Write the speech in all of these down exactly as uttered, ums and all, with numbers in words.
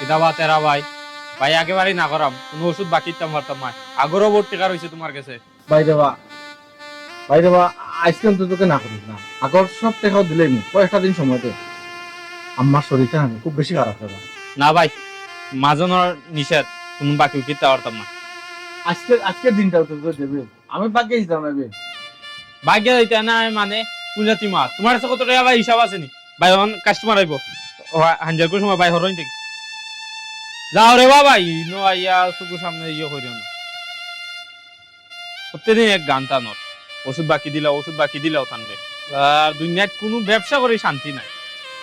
কিতা বা তেরা ভাই, ভাই একেবারেই না করাম, কুনু ওষুধ বাকি দিতাম পারতাম নায়। আগরও বউত টেকা রইছে তুমার গেছে। ভাই রে বা, ভাই রে বা, আইজকে অন্তত তোকে না করিস না। আগর সব টেকাও দিলাইমু, কয়েকটা দিন সময় দে। আম্মার শরীরটা না খুব বেশি খারাপ রে বা। না ভাই, মাজনর নিষেধ, কুনু বাকি উকি দিতাম পারতাম না। আইজকে, আইজকের দিনটা তোকে দেবে। আমি বাকি দিতাম না বে। বাকি দিতায় না মানে, কুন জাতি মা? তুমার গেছে কত টেকা ভাই হিসাব আছে নি? ভাই, অখন কাস্টমার আইবো। ও, হা-, হাঞ্জার কুন সময় ভাই হরইন দেখি। যাও রে বাবা, ইনো আইয়া চকুর সামনে ইয়ে করিও না। প্রত্যেকদিন এক গান টানর। ওষুধ বাকি দিলাও, ওষুধ বাকি দিলাও টানরে। আর দুনিয়াত কুনু ব্যবসা করি শান্তি নাই।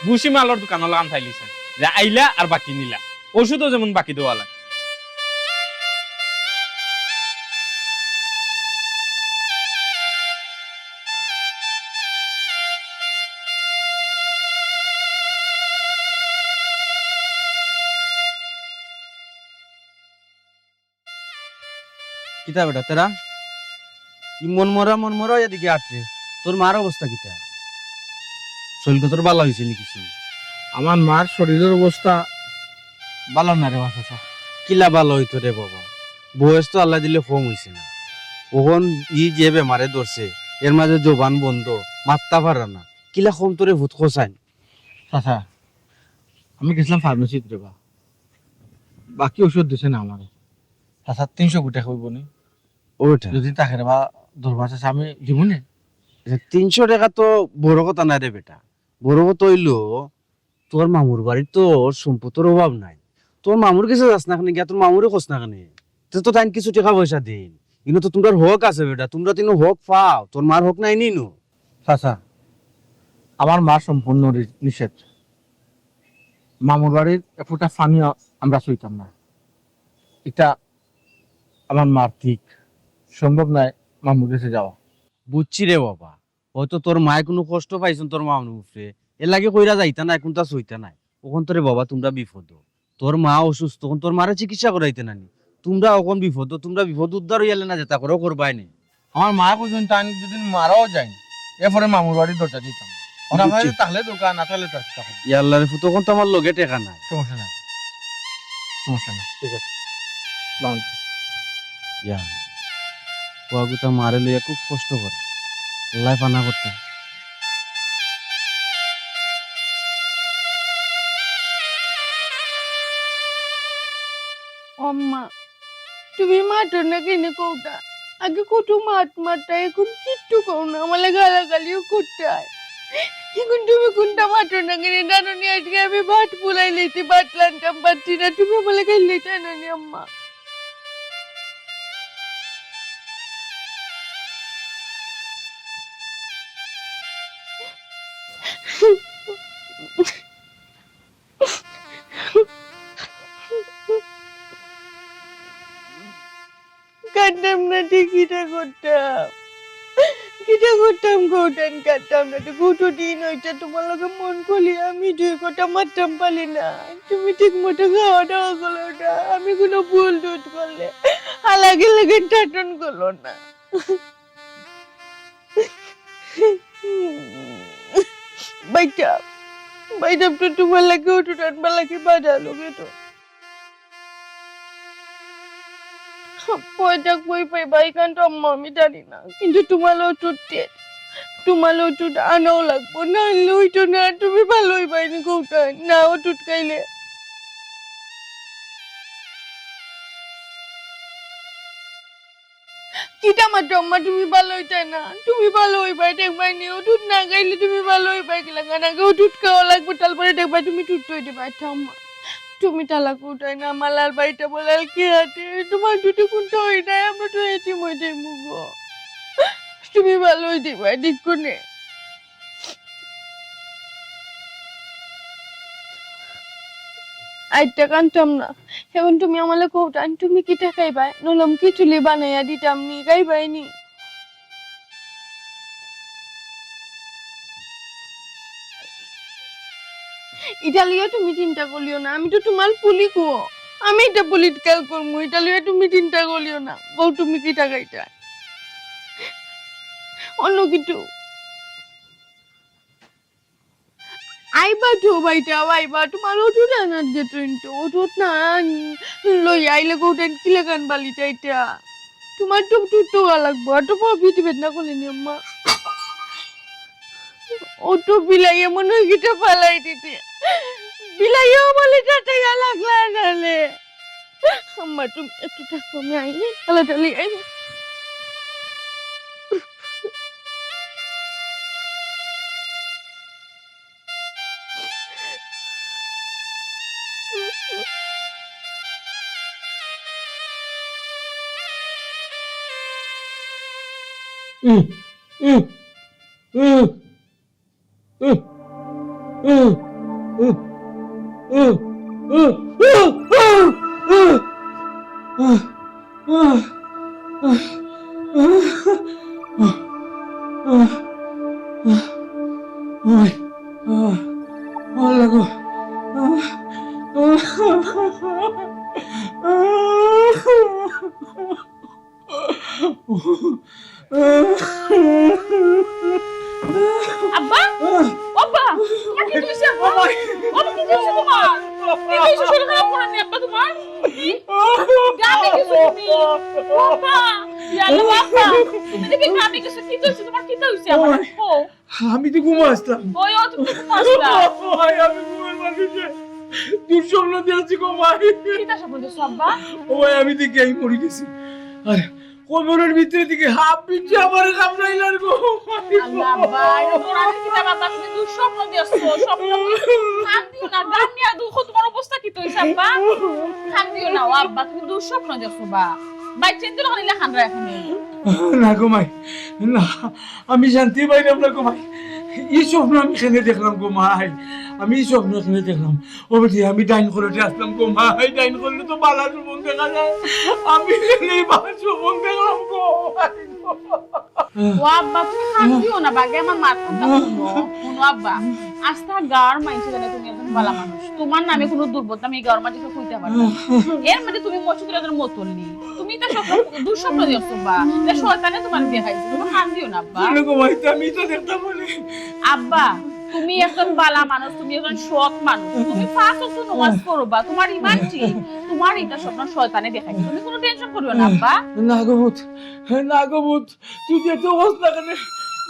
ভুসি মালর দোকান লাখান থাইলিছে। যে আইলা আর বাকি নিলা। ওষুধও যেমন বাকি দেওয়া লাগে। কিতা বেটা তেরা? ই মনমরা মনমরা অইয়া দেখি আটরে। তোর মার অবস্থা কিতা? শরীর তো তোর বালা অইছে নি কিছু? আমার মার শরীরর অবস্থা বালা না রে বা চাচা। কিলা বালা অইতো রে বাবা? বয়স তো আল্লায় দিলে কম অইছে না। অখন ই যে বেমারে ধরছে, এর মাঝে জবান বন্ধ, মাততা পারে না। কিলা কম তোরে ভূত খোসাইন? চাচা, আমি গেছিলাম ফার্মেসিত রে বা। বাকি ওষুধ দিছে না আমারে। চাচা, তিনশো গুটা খাইব নি? ও বেটা। যদি থাকে রে বা দরবার চাচা, আমি দিব নে। আচ্ছা, তিনশো টেকা তো বড় কথা নায় রে বেটা। বড় কথা অইলো, তোর মামুর বাড়িত তো সম্পদর অভাব নাই। তোর মামুর গেছে যাস না কেনে গিয়া, তোর মামুরে কস না কেনে? তে তো তাইন কিছু টেকা পয়সা দেইন। ইনো তো তুমরার হক আছে বেটা, তুমরা তো ইনো হক পাও, তোর মার হক নাই নি ইনো? চাচা, আমার মা সম্পূর্ণ রি-, নিষেধ। মামুর বাড়ির এক ফুটা পানিও আমরা ছুইতাম না। ইটা আমার মার ঠিক, সম্ভব নায় মামুর গেছে যাওয়া। বুঝছি রে বাবা, হয়তো তোর মায় কুনু কষ্ট পাইছইন তোর মামুর উপরে, এরলাগি কইরা যাইতা নায়, কুনতা ছুইতা নায়। অখন তো রে বাবা তুমরা বিপদো, তোর মা অসুস্থ, অখন তোর মারে চিকিৎসা করাইতা নানি। তুমরা অখন বিপদো, তুমরা বিপদ উদ্ধার অইয়ালে না যেতা করো করবায় নে। আমার মায় কইছইন, তাইন যদি মারাও যাইন, এরপরে মামুর বাড়ির দরজা দিতাম। না বুঝছি। হয় তাহলে দোকান, না তাহলে তো একটা হবে। ইয়া আল্লাহ রে, ফুত, অখন তো আমার লগে টেকা নাই। সমস্যা নাই, সমস্যা নাই, ঠিক আছে। আসসালামু আলাইকুম। ইয়া, ফুয়াগুতা মারে লইয়া খুব কষ্ট করে। আল্লায় পানা করতা। আম্মা, তুমি মাতর না কেনে কওটা? আগে কত মাত মাততায়, অখন কিচ্ছু কও না, আমারে গালাগালিও করতায়। অখন তুমি কুনটা মাতর না কেনে? জানো নি, আইজকে আমি ভাত ফুলাই লইছি, ভাত রানতাম পারছি না, তুমি আমারে গাইল্লাইতায় না নি আম্মা? কানতাম না, ঠিক কিতা করতাম? কিতা করতাম, কওটাইন, কানতাম না। ঠিক অত দিন অইছে তুমার লগে মন খুলিয়া আমি দুই কথা মাততাম পারলি না। তুমি ঠিক মতো খাওয়া দাওয়া করো না। আমি কুনু ভুল টুট করলে হালাগে লাগে টাটন করো না। বাইটা, বাইটা তো তুমার লাগি অত টানবার লাগি বাধা লগে তো। পয়দা কই পাইবা, ইখান তো আম্মা আমি জানি না। কিন্তু তুমার অটুট, তুমার অটুট আনাও লাগবো, না আনলে অইতো না। তুমি ভালা অইবায় নি কওটাইন, না অটুট খাইলে। কিতা মাতো আম্মা, তুমি ভালা অইতায় না? তুমি ভালা অইবায়, দেখবায় নি, অটুট না খাইলে তুমি ভালা অইবায় কিলা? কারণ আগে অটুট খাওয়া লাগবো, তারপরে দেখবায় তুমি টুট অই দিবায়। আচ্ছা আম্মা, তুমি তালা কওটাইন না, আমার লাল ভাইটা বলাল কি আছে? তুমার যদি কুনটা অই যায়, আমরা তো এতিম অই যাইমু গো। তুমি ভালা অই দিবায়, দেখো নে। আইতে কানতাম না। এখন তুমি আমারে কওটাইন, তুমি কিতা খাইবায়? নরম খিচুড়ি বানাইয়া দিতাম নি, খাইবায় নি? ইটা লইয়া তুমি চিন্তা করিও না, আমি তো তুমার পুলি গো। আমি ইটা পুলিত খেয়াল করমু, ইটা লইয়া তুমি চিন্তা করিও না। বউ, তুমি কিতা খাইতায়? অন্য কিছু। আইবা তো বাইটা, আইবা। তোমার অটো না, না, যে ট্রেন তো, অটো না, লই আইলে গো ট্রেন কিলাখান বালিটা এটা। তোমার তো টুটো লাগবো, আর তোমার পিঠে বেদনা করলে নি আম্মা। অটো বিলাইয়ে মনে হয় কিটা ফালাই দিতে। বিলাইয়ে আমার এটা টাকা লাগলা না রে। আম্মা, তুমি একটু থাকো, আমি আই, তাড়াতাড়ি আই। আব্বা, আব্বা, তোমার কিতা হইছে আব্বা? আব্বা, কিতা হইছে তোমার? কিতা হইছে? শরীর খারাপ করেন নি আব্বা তোমার? কি? গামে গেছো তুমি? আব্বা, ইয়া আল্লাহ, আব্বা, তুমি দেখি গামে গেছো, কিতা হইছে তোমার? কিতা হইছে আমার? ও। আমি তো ঘুমো আসলাম। ওই, ও, তুমি তো ঘুমো আসলা। ও ভাই, আমি ঘুমের মাঝে যে দুঃস্বপ্ন দেখছি গো ভাই। কিতা স্বপ্ন দেখছো আব্বা? ও ভাই, আমি দেখি আমি মরি গেছি। আর কবরের ভিতরে দেখি হাফ বিচি আমারে কামড়াইলার গো। আল্লাহ আব্বা, এটা তোমার আগে কিতা বাবা, তুমি দুঃস্বপ্ন দেখছো, স্বপ্ন। কান্দিও না, গান নিয়া দুঃখ, তোমার অবস্থা কিতা হইছে আব্বা? কান্দিও না, ও আব্বা, তুমি দুঃস্বপ্ন দেখছো বা। ভাই, চিন্তা না করিলে খান রাখো। না গো মাই, না, আমি শান্তি পাইলাম না গো মাই। ই স্বপ্ন আমি কেনে দেখলাম গো মাই, আমি ই স্বপ্ন কেনে দেখলাম। ও বেটি, আমি ডাইন করতে আসলাম গো মাই, ডাইন করতে তো বালা স্বপ্ন দেখা যায়, আমি কেনে ই বালা স্বপ্ন দেখলাম গো মাই। ও আব্বা, তুমি কান্দিও না, বাগে আমার মাত কথা হুনো। হুনো আব্বা, আস্তা গাঁওর মাইনষে জানে তুমি একজন বালা মানুষ, তোমার নামে কুনু দুর্বদনাম ই গাঁওর মাঝে কেউ কইতা পারে না। এর মাঝে তুমি মসজিদের একজন মতল্লি, তুমি তো স্বপ্ন, দুঃস্বপ্ন দেখছো বা, এটা শয়তানে তোমার দেখাইছে, তুমি কান্দিও না আব্বা। হুনো গো মাই, আমি তো দেখতাম বলে। আব্বা, তুমি একজন বালা মানুষ, তুমি একজন সৎ মানুষ, তুমি পাঁচ ওয়াক্ত নামাজ পড়ো বা, তোমার ইমান ঠিক, তোমার এটা স্বপ্ন শয়তানে দেখাইছে, তুমি কুনু টেনশন করিও না আব্বা। না গো পুত, না গো পুত, তুই যেতে হস না কেনে,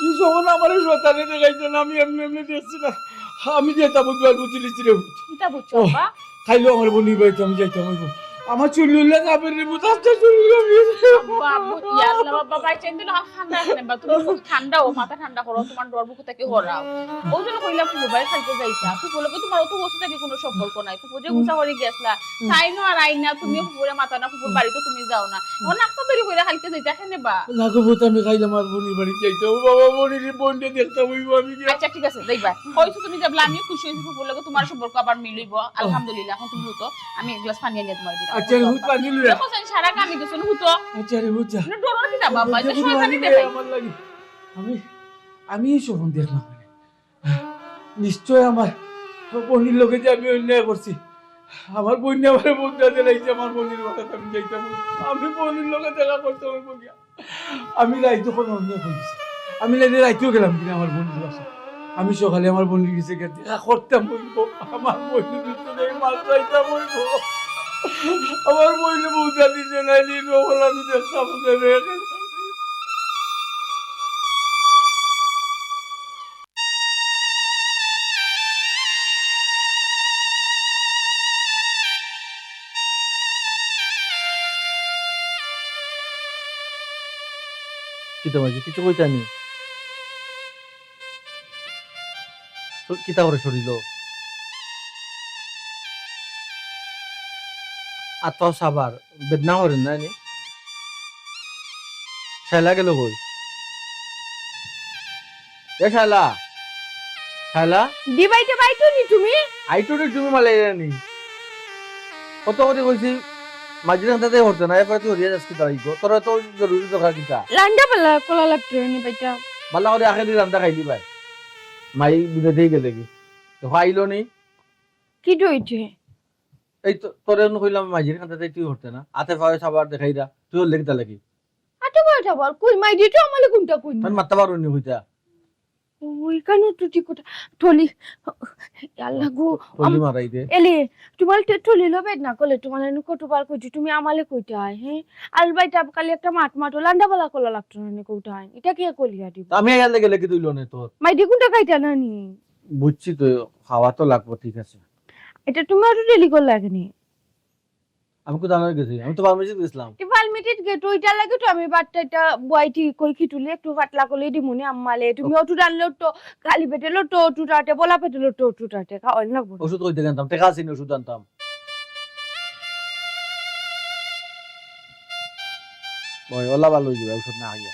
ই স্বপ্ন আমারে শয়তানে দেখাইছে না, আমি এমনে এমনে দেখছি না। আমি যেতাম বুঝবার বুঝলি রে পুত। কিতা বুঝছো ও, আব্বা? কাইলো আমার বইনর বাড়িত আমি যাইতাম অইবো। আমার চুল উল্লা যাবে রে পুত, আস্তা চুল উল্লা যাবে। আব্বা, আব্বু, ইয়া আল্লাহ, আব্বা, ভাই, চেন দিল, হাত ঠান্ডা রাখেন, আব্বা, তুমি মুখ ঠান্ডা ও, মাথা ঠান্ডা করো, তোমার ডর বুক থাকি হরাও। ওই জন্য কইলাম, ফুফু বাড়ি কালকে যাইতা। ফুফু লগে তোমার অত বছর থাকি কুনু সম্পর্ক নাই। ফুফু যে গুছা করি গেছলা, তাই না আর আইন না, তুমিও ফুফুরে মাতা না, ফুফুর বাড়িত তুমি যাও না। ও নাস্তা তৈরি কইরা কালকে যাইতা, কেনে বা? না গো পুত, আমি কাইল আমার বইনর বাড়িত যাইতাম। ও বাবা, বইনরে, বইনরে দেখতাম অইবো আমি গিয়া। আচ্ছা, ঠিক আছে, যাইবা। কইছো তুমি যাবলা, আমি খুশি অইছি, ফুফুর লগে তোমার সম্পর্ক আবার মিলইবো। আলহামদুলিল্লাহ, এখন তুমি উঠো, আমি এক গ্লাস পানি আনিয়া তোমার দিলাম। আচ্ছা রে পুত, পানি লইয়া। দেখো, সারা কামে গেছো, উঠো। আচ্ছা রে পুত, যা। না, ডরর কিতা বাবা, এটা শয়তানি দেখাই। আমার লাগি। আমি, আমি ই স্বপ্ন দেখলাম। নিশ্চয় আমার বইনর লগে যে আমি অন্যায় করছি, আমার বইনে আমারে বুঝা দিলাইছে, আমার বইনর বাড়িত আমি যাইতাম, আমি বইনর লগে দেখা করতাম অইবো গিয়া। আমি রাইত অখন অন্যায় করি গেছি, আমি রাইতে, রাইতেও গেলাম কিনা আমার বইনর বাড়িত, আমি সকালে আমার বইনর গেছে গিয়া দেখা করতাম অইবো, আমার বইনর গেছে যাই মাপ চাইতাম অইবো, আমার বইনে বুঝা দিছে না, নি সকালে আমি দেখতাম অইবো। কিতা মাঝে কিছু কইতা নি? তো কিতা করে শরীল? আতো সাবার বেদনা করের না নি? শায়লা গেল কই? এ শায়লা, শায়লা? দি বাইতে বাইতো নি তুমি? আইতো রে তুমি মালাই রানী। কত করে কইছি, মাঝির কান্দাতে হরতে না, এরপরে তুই হরিয়া যাস কিতা বাইগো? তোরা তো জরুরি দরকার কিতা? রান্দা বালা করা লাগতো নি বাইটা। বালা করে আখেরি রান্দা খাইলি বাই। মাই বিদেশেই গেলে কি? তো খাইলো নি? কি দইছে? এই তো, তোরে নু কইলাম মাঝির কান্দাতে তুই হরতে না। আতে পাওয়ে সাবার দেখাইরা। তুই হরলে কিতা লাগি? আতে পাওয়ে সাবার? কই মাই দিতো আমালে কোনটা কই না? তোর মাথা বারো নি কইতা। ওইখানে তো ঠিক কথা। টলি, আল্লাহ গো, টলি আম-, মারাই দে। এলে, তোমার টে-, টলি লো বেদ না করলে, তোমার এনে কতবার কইছি, তুমি আমালে কইতে হয়, হ্যাঁ? আর ভাই, তাপ খালি একটা মাত মাতো, লান্ডা বালা কলা লাগতো না, নে কইতে হয়। এটা কি কলিয়া দিব? আমি এখান থেকে লেগে দিল না তোর। মাই দেখুন টাকা এটা না নি। বুঝছি তো, খাওয়া তো লাগবো, ঠিক আছে। এটা তুমি একটু ডেলি করে লাগেনি। আমি কোথায় গেছি? আমি তো ফার্মেসিত গেছিলাম। কি ফার্মেসিত গে তো, এটা লাগে তো আমি বাট্টা এটা বয়াইটি কই কি তুলে একটু পাতলা করে দিমুনি আম্মালে। তুমি ও। ওষুধ আনলেও তো খালি পেটে লো তো ওষুধ আটে, বলা পেটে লো তো ওষুধ আটে। খাওয়াই লাগবো না। ওষুধ কইতে জানতাম, টাকা আছে না ওষুধ আনতাম। ওই, ওলা ভালো হয়ে যাবে ওষুধ না খাইয়া।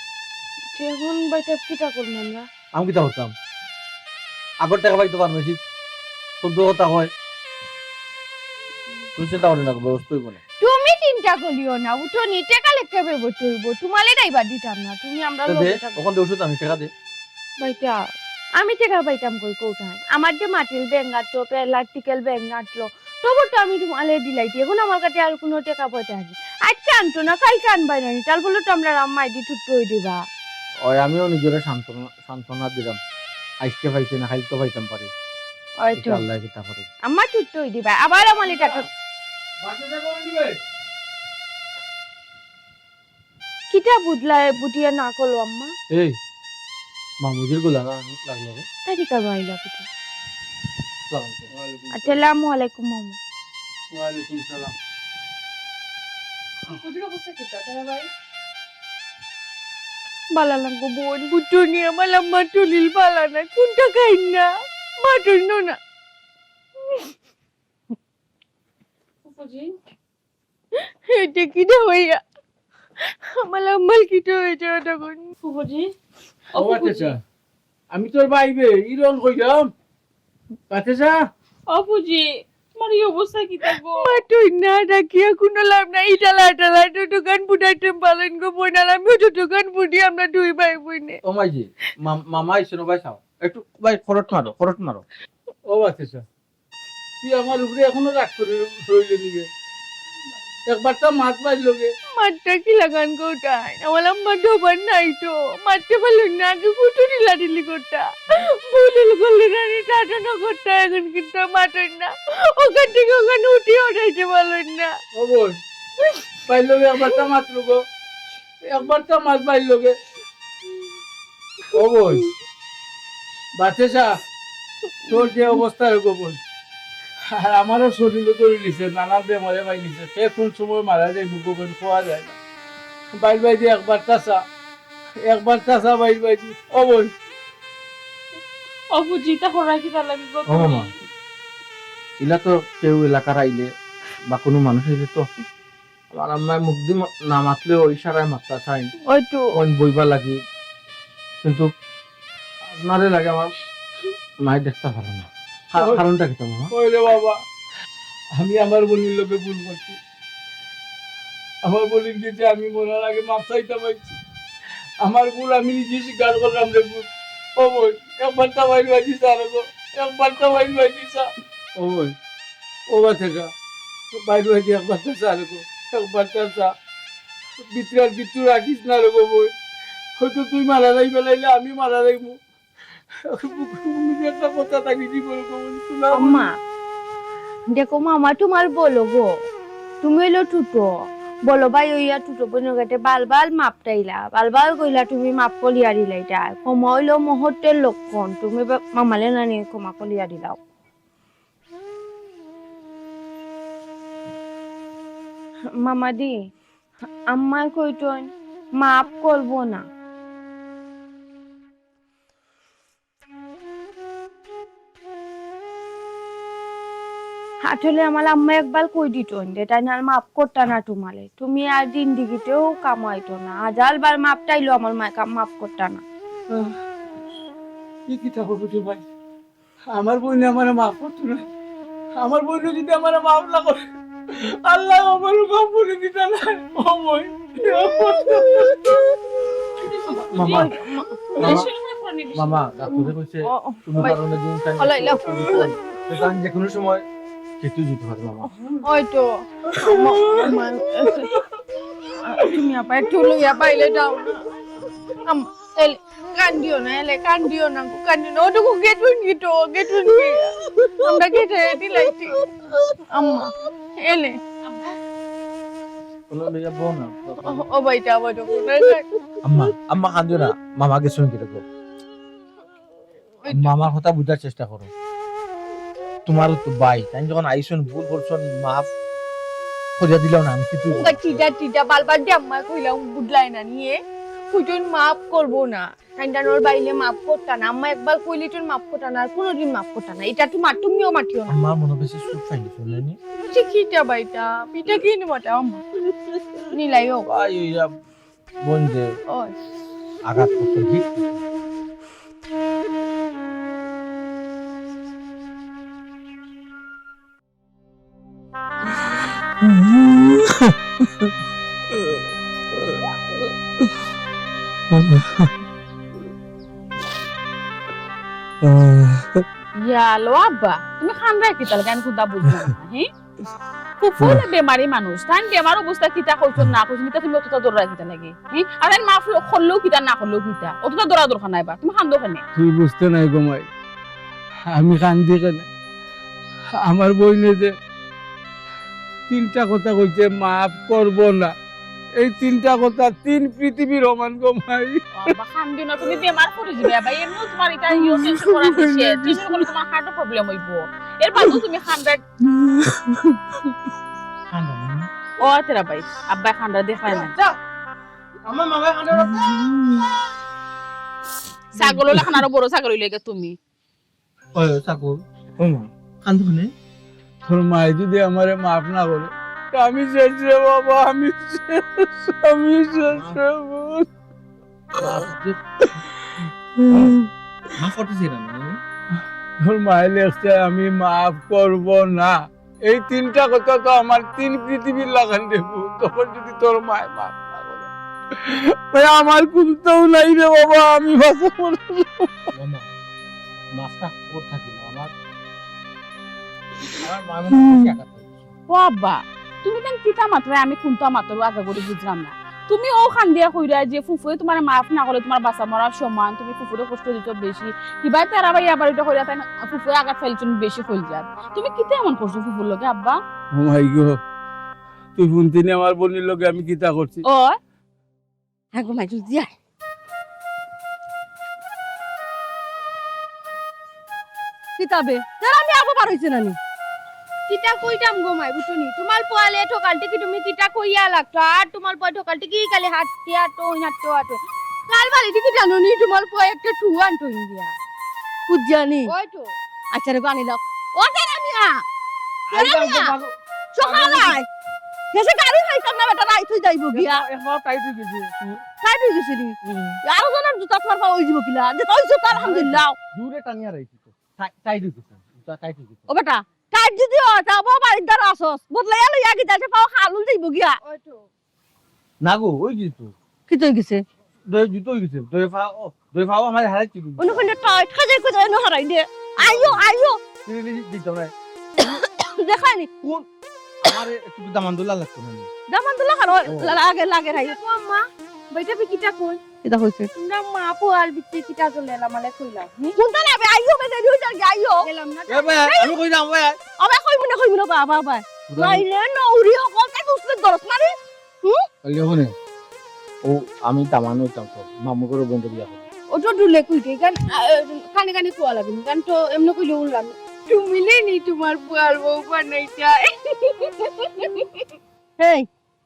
তে এখন বাইটা কিতা করবো আমরা? আমি কিতা করতাম? আগর টাকা পাইতো ফার্মেসিত। শুদ্ধ কথা হয়। তুমি চিন্তা করো না, ব্যবস্থা হইব না। তুমি চিন্তা করিও না, উঠো নি, টাকা লেখতে ব্যবস্থা হইব। তোমালে ড্রাইভার দিতাম না, তুমি আমরা তো দে, লগে থাকো। ওখান থেকে ওষুধ আমি টাকা দে। বাইটা, আমি টাকা পাইতাম কই কোথায়? আমার যে মাটির ব্যাংক আটলো, পেলার টিকেল ব্যাংক আটলো, তবু তো আমি তোমালে দিলাইতি। এখন আমার কাছে আর কোনো টাকা পয়সা আছে? আজকে আনতো না, কালকে আনবাই না নি। তার বলে তো আমরা আম্মা এদি ছুট্টো হয়ে দিবা। ওই আমিও নিজেরে সান্ত্বনা, সান্ত্বনা দিলাম। আজকে পাইছি না, কালকে পাইতাম পারি। ওই তো। এটা আল্লাহ কিতা করে। আম্মা ছুট্টো হয়ে দিবা, আবার আমালে টাকা। বাসে যাবো দিবে। কিতা বুঝলায়, বুঝিয়া না করলো আম্মা? এই, মামুজির গোলা না লাগলো রে। তাই কি করবো আইলা কিতা? সালাম আলাইকুম। আসসালামু আলাইকুম মামু। ওয়ালাইকুম সালাম। বুঝির অবস্থা কিতা, তারা ভাই? বালা লাগবো বোন, বুঝছো নি, আমার আম্মা টলিল বালা না, কোনটা খাই না, মাটন না। ফুফুজি। এটা কিটা হইয়া? আমার আম্মার কিটা হইছে তখন? ফুফুজি, ও ও বাতেসা, আমি তোর বাইবে, ইরন কইলাম। বাতেসা? অপুজি, তোমার এই অবস্থা কিতা গো? মাতই না, ডাকিয়া কোনো লাভ নাই। ইটালা টালা তো দোকান ফুটাইতে পারেন গো বোন, আর আমিও তো দোকান ফুটি, আমরা দুই ভাই বোনে। ও মাইজি, মাম-, মামা আইছে না ভাই, চাও। একটু ভাই খরচ মারো, খরচ মারো। ও বাতেসা, তুই আমার উপরে এখনো রাগ করে রইলে নিবে? একবার তো মাত বাইর লগে। মাতটা কি লাগান গো তাই? আমার আম্মা দোকান নাই তো। মাততে পারলেন না, আগে কুটু ঢিলা ঢিলি করতা। ভুল করলে না রে, টাটা না করতা, এখন কিন্তু মাতই না। ওখান থেকে ওখানে উঠিও যাইতে পারলেন না। ও বোন, বাইর লগে একবার তো মাত গো। একবার তো মাত বাইর লগে। ও বোন, বাতেসা, তোর যে অবস্থা রে গো বোন, আর আমারও শরীরও ধরে নিছে, নানান বেমারে পাই নিছে, কে কোন সময় মারা যায় গো বোন, কওয়া যায় না। বাইর বাইদি একবার তা চা, একবার তা চা বাইর বাইদি। ও বোন। অপুজি, তা করা কিতা লাগে গো ও মামা, তুমি? ইলা তো কেউ এলাকার আইলে বা কোনো মানুষ আইলে তো আমার আম্মায় মুখ দি মা-, না মাতলেও ইশারায় মাততা চাইন। ওই তো। কোন বইবা লাগি। কিন্তু আপনারে লাগে আমার মায় দেখতা পারে না। কা-, ওই। কারণটা কিতা মামা? ওই রে বাবা, আমি আমার বইনর লগে ভুল করছি। আমার বইনর গেছে আমি মরার আগে মাফ চাইতাম আইছি। আমার ভুল আমি নিজে স্বীকার করলাম রে ভুল। ও বোন, একবার তা বাইর বাইদি চা রে গো, একবার তা বাইর বাইদি চা। ও বোন, ও বাতেসা, বাইর বাইদি একবার তা চা রে গো, একবার তা চা। ভিতরে আর কিচ্ছু রাখিস না রে গো বোন। হয়তো তুই মারা যাইবে লাইলে আমি মারা যাইমু। তুমি একটা কথা থাকি জীবন কখন শোনা আম্মা, দেখো মামা, তোমার বলো গো, তুমি হইলো টুটো, বলো ভাই হইয়া টুটো বইনর কাছে বাল বাল মাপ চাইলা, বাল বাল কইলা তুমি মাপ করিয়া দিলাইতা। ক্ষমা হইলো মহত্বের লক্ষণ, তুমি বা-, মামালে নানি ক্ষমা করিয়া দিলাও। মামাদি, আম্মায় কইতইন মাফ করবো না। আসলে আমার আম্মা একবার কই দিতইন যে তাইন আর মাফ করতা না তোমারে, তুমি আর জিন্দিগিতেও কামাইতো না। হাজার বার মাফ চাইলেও আমার মায় কা-, মাফ করতা না। আহ, ই কিতা কইবো রে ভাই? আমার বইনে আমারে মাফ করতো না। আমার বইনে যদি আমারে মাফ না করে, আল্লায় আমারে মাফ করে দিতা না। ও বইন। মামা, মামা, মামা, ডাক্তারে কইছে, ও, ও, কোনো ভাই। কারণে যদি তাই অলাই লাও। তাই যে কোনো সময় কেটে যেতে পারে, মামা। ওই তো, আম্মা, আম্মা, তুমি আপা একটু লইয়া পাইলে যাও না। আম্মা, তাইলে কান্দিও না, এলে কান্দিও না, কান্দিও না। ওটুকু গেটুইন গিটো, গেটুইন গি-, আমরা গেটে দিলাইছি। আম্মা, এলে। কোনো লইয়া বউ না। ও, ও ভাইটা আবার ওটুকু না, না। আম্মা, আম্মা কান্দিও না, মামা গেছইন গিটো। ওই মামার কথা বুঝার চেষ্টা করো। তোমারও তো ভাই, তাই যখন আইসন, ভুল করছন, মাফ করিয়া দিলাও না, আমি কিছু তোমরা টিটা টিটা বারবার যে আম্মা কইলাম বুঝলাই না নিয়ে, কইতন মাফ করবো না। তাই জানোর বাইলে মাফ করতা না। আম্মা একবার কইলে তুই মাফ করতা না, আর কোনোদিন মাফ করতা না। এটা তুই মার, তুমিও মাতিও না। আমার মনে বেশি সুখ পাইনি, শুনলেনি? ঠিক ইটা বাইটা, পিঠা কি নি মাটা আম্মা? নিলাইও। ভাই, ওই যা বোন যে ওই। আঘাত করতে ঠিক। ইয়া আল্লাহ আব্বা, তুমি কান্দায় কিতার লাগি? আমি কুন্তা বুঝলাম না, হি? ফুফু অইলে বেমারি মানুষ, তাইন বেমার অবস্থা কিতা কইছন না কইছন, ইতা তুমি অতটা দৌড়ায় কিতার লাগি? হি? আর তাইন মাফ করলেও কিতা না করলেও কিতা, অতটা দৌড়া দরকার নাই বা, তুমি কান্দো কেনে? তুই বুঝতে নাই গো মাই, আমি কান্দি কেনে? আমার বইনে যে তিনটা কথা কইছে, মাফ করবো না। এই তিনটা কথা তিন পৃথিবীর সমান গো মাই। বাবা, কান্দিও না, তুমি বেমার পড়ি যিবায় ভাই, এমনিও তোমার ইটা ইয়ে টেনশন করা দিছে, টেনশন করলে তোমার হার্টর প্রবলেম অইবো। এর বাদেও তুমি কান্দায়। কান্দো না। ও তেরা ভাই, আব্বায় কান্দা দেখায় না। যা। আমার মামায় কান্দে না। ছাগল অইলে কান্দার বড় ছাগল অইলে গিয়া তুমি। ওই, ওই, চাকর। ও মা, কান্দো কেনে? তোর মায়ে যদি আমারে মাফ না করে, তে আমি শেষ রে বাবা, আমি শেষ, আমি শেষ রে বাবা। মাফ যে-, মাফ করতেছি না, মানে? তোর মায়ে লেখছে, "আমি মাফ করব না।" এই তিনটা কথা তো আমার তিন পৃথিবীর লাখান দেবো। তখন যদি তোর মায় মাফ না করে, ভাই, আমার কুন্তাও নাই রে বাবা, আমি বাঁচা মরে যাবো। মামা, মাফটা কোথা থাকিল? আমার, আমার মা মনে বেশি আঘাত পাইছে। ও আব্বা, তুমি তাইন কিতা মাতরায়, আমি কুন্তা মাতরাম আশা করি বুঝলাম না। তুমি অউ কান্দিয়া কইরায় যে ফুফুয়ে তোমারে মাফ না করলে তোমার বাঁচা মরার সমান, তুমি ফুফুরে কষ্ট দিছো বেশি। ইবায় তেরা ভাই আবার ইটা কইরা তাইন ফুফুয়ে আঘাত পাইছইন বেশি কইলজাত। তুমি কিতা এমন করছো ফুফুর লগে আব্বা? ও মাই গো, তুই হুনতে নি আমার বইনর লগে আমি কিতা করছি? ও। হ্যাঁ গো মাই, জলদি আয়। কিতা বে? তোর আমি আবো বার অইছে না নি? কিতা কইতাম গো মাই, বুঝছো নি? তোমার পোয়ালে ঠকালটি কি তুমি কিতা কইয়া লাগতো? আর তোমার পোয়া ঠকালটি কি খালি হাঁটতে হাঁটো, হাঁটতে হাঁটো। কাল বাড়ি থেকে জানো নি তোমার পোয়া একটা টু আনতো ইন্ডিয়া। বুঝছো নি? ওই তো। আচ্ছা রে, বানি লাও। ও তেরা মিয়া। আই তেরা যাও, মিয়া। যাও, যাও। সকাল আয়। শেষে গাড়ি পাইতাম না বেটা, রাইত অই যাইবো গিয়া। এক পা, এক পা টাইট অই গেছে। টাইট অই গেছে নি? হুম। আরো জনের জুতা তোমার পা অই যাইবো কিলা? যে তুই জুতা আলহামদুলিল্লাহ। জোরে টানিয়া রাখছি তো। টাই-, টাইট অই গেছে। জুতা টাইট অই গেছে। ও বেটা, টাইট যদি অয়, তা বাবা বাড়ির দ্বারা আসস। বদলাইয়া লইয়া গিয়া যাইতে পাও, খালুল যাইবো গিয়া। ওই তো। না গো, অই গেছে তো। কিতা অই গেছে? দই জুতা অই গেছে। দই পা, ও, দই পা আমার হারাই ছিল। অন্য কোনো টাইট খাজে কোথায় অন্য হারাই দে। আইও, আইও। দিতে হবে। দেখানি। কোন? আমার একটু দামান্দুলা লাগতো না। দামান্দুলা খানো, ও। লা-, লাগে, লাগে, রাই। ও আম্মা, বেটা বি কিতা কই? কিতা কইছে? না মা, পোয়াল বিচ্ছে কিতা চলে এলাম, আলে কইলাম। হুম? কোনটা না বে? আইও, বে, দেরি অই যার গি, আইও। গেলাম না। এ ভাই, আমি কই যাম, ভাই? আবে, কই মনে, কই মনে, বাবা, বাবা। কোথায়? নাইলে নৌরি হকলকে দুসলে দরস মারি। হুম? আইও, ওখানে। ও, আমি দামান অইতাম তো, মামু করে বন্ধ দিয়া। ও তো ডুলে কইতে, গান, আ, কানে কানে কোয়া লাগে, গান তো এমনি কইলে উড়লাম। তুমি লেনি তোমার পোয়াল বউ বানাইতায়। হেই,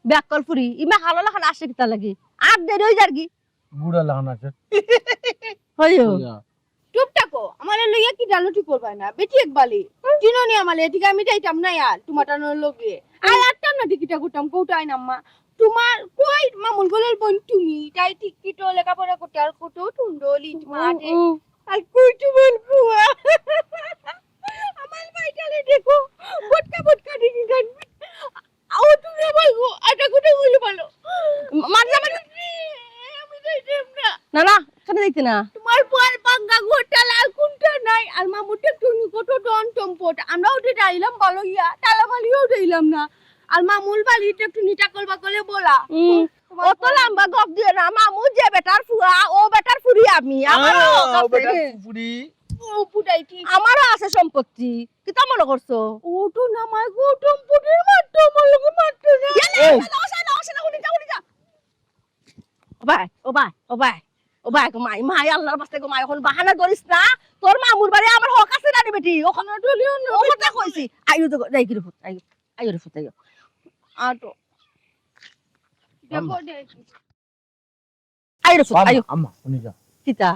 বেআক্কল ফুরি, ইমা হালালা খান আসে কিতা লাগি? আর দেরি অই যার গি। বুড়া লাগান আছে। হইও। হইয়া। চুপ থাকো, আমারে লইয়া কি ডালুটি করবায় না? বেটি এক বালি। চিনো নি আমারে, এদিকে আমি যাইতাম না আর, তোমার টানোর লগে। আর আটটাম না টিকিটা করতাম, কোথায় না মা? তোমার কই মামুল গলের বোন তুমি? তাই টিকিটও লেখাপড়া করতে আর কত টুন্ডলি তোমার হাতে। উম, উম। আর কই তোমার বুয়া? আমার ভাইটারে দেখো, বটকা বটকা দিকে গান। আও, তুমি আমার গো, আটা কুটা বলে বলো। মা-, মারলা মানে? আমি যাইতাম না। না, না, কেনে যাইতে না? তোমার বউর ভাঙ্গা ঘরটা লাল কোনটা নাই? আর মামুরটা তুমি কত ধন সম্পদ। আমরা ওটা চাইলাম ভালো ইয়া, তালা মালিও দিলাম না। আর মামুল বালিটা একটু নিটা করবা করে বলা। হুম। অত লম্বা গপ দিও না, মামু যে বেটার ফুয়া, ও বেটার ফুরি আমি, আমারও হক আছে। ফুরি। ও ফুটাই কি? আমারও আছে সম্পত্তি। কিতা মনে করছো? ও তো না মাই গো, টুম্পুটির মারতো, আমার লগে মারতো না। এ, না, এই। না, না, না, না, না, হুনি যা, হুনি যা। ও ভাই, ও ভাই, ও ভাই, ও ভাই, গো মাই, মাই, আল্লাহর বাস্তে গো মাই, অখন বাহানা ধরিস না। তোর মামুর বাড়ি আমার হক আছে না রে বেটি? অখন ও কথা কইছি। আইও তো, যাই গিরি ফুত, আইও, আইও রে ফুত, আইও। আটো। আম্মা। আইও রে ফুত, আম্মা, আইও। আম্মা, হুনি যা। কিতা?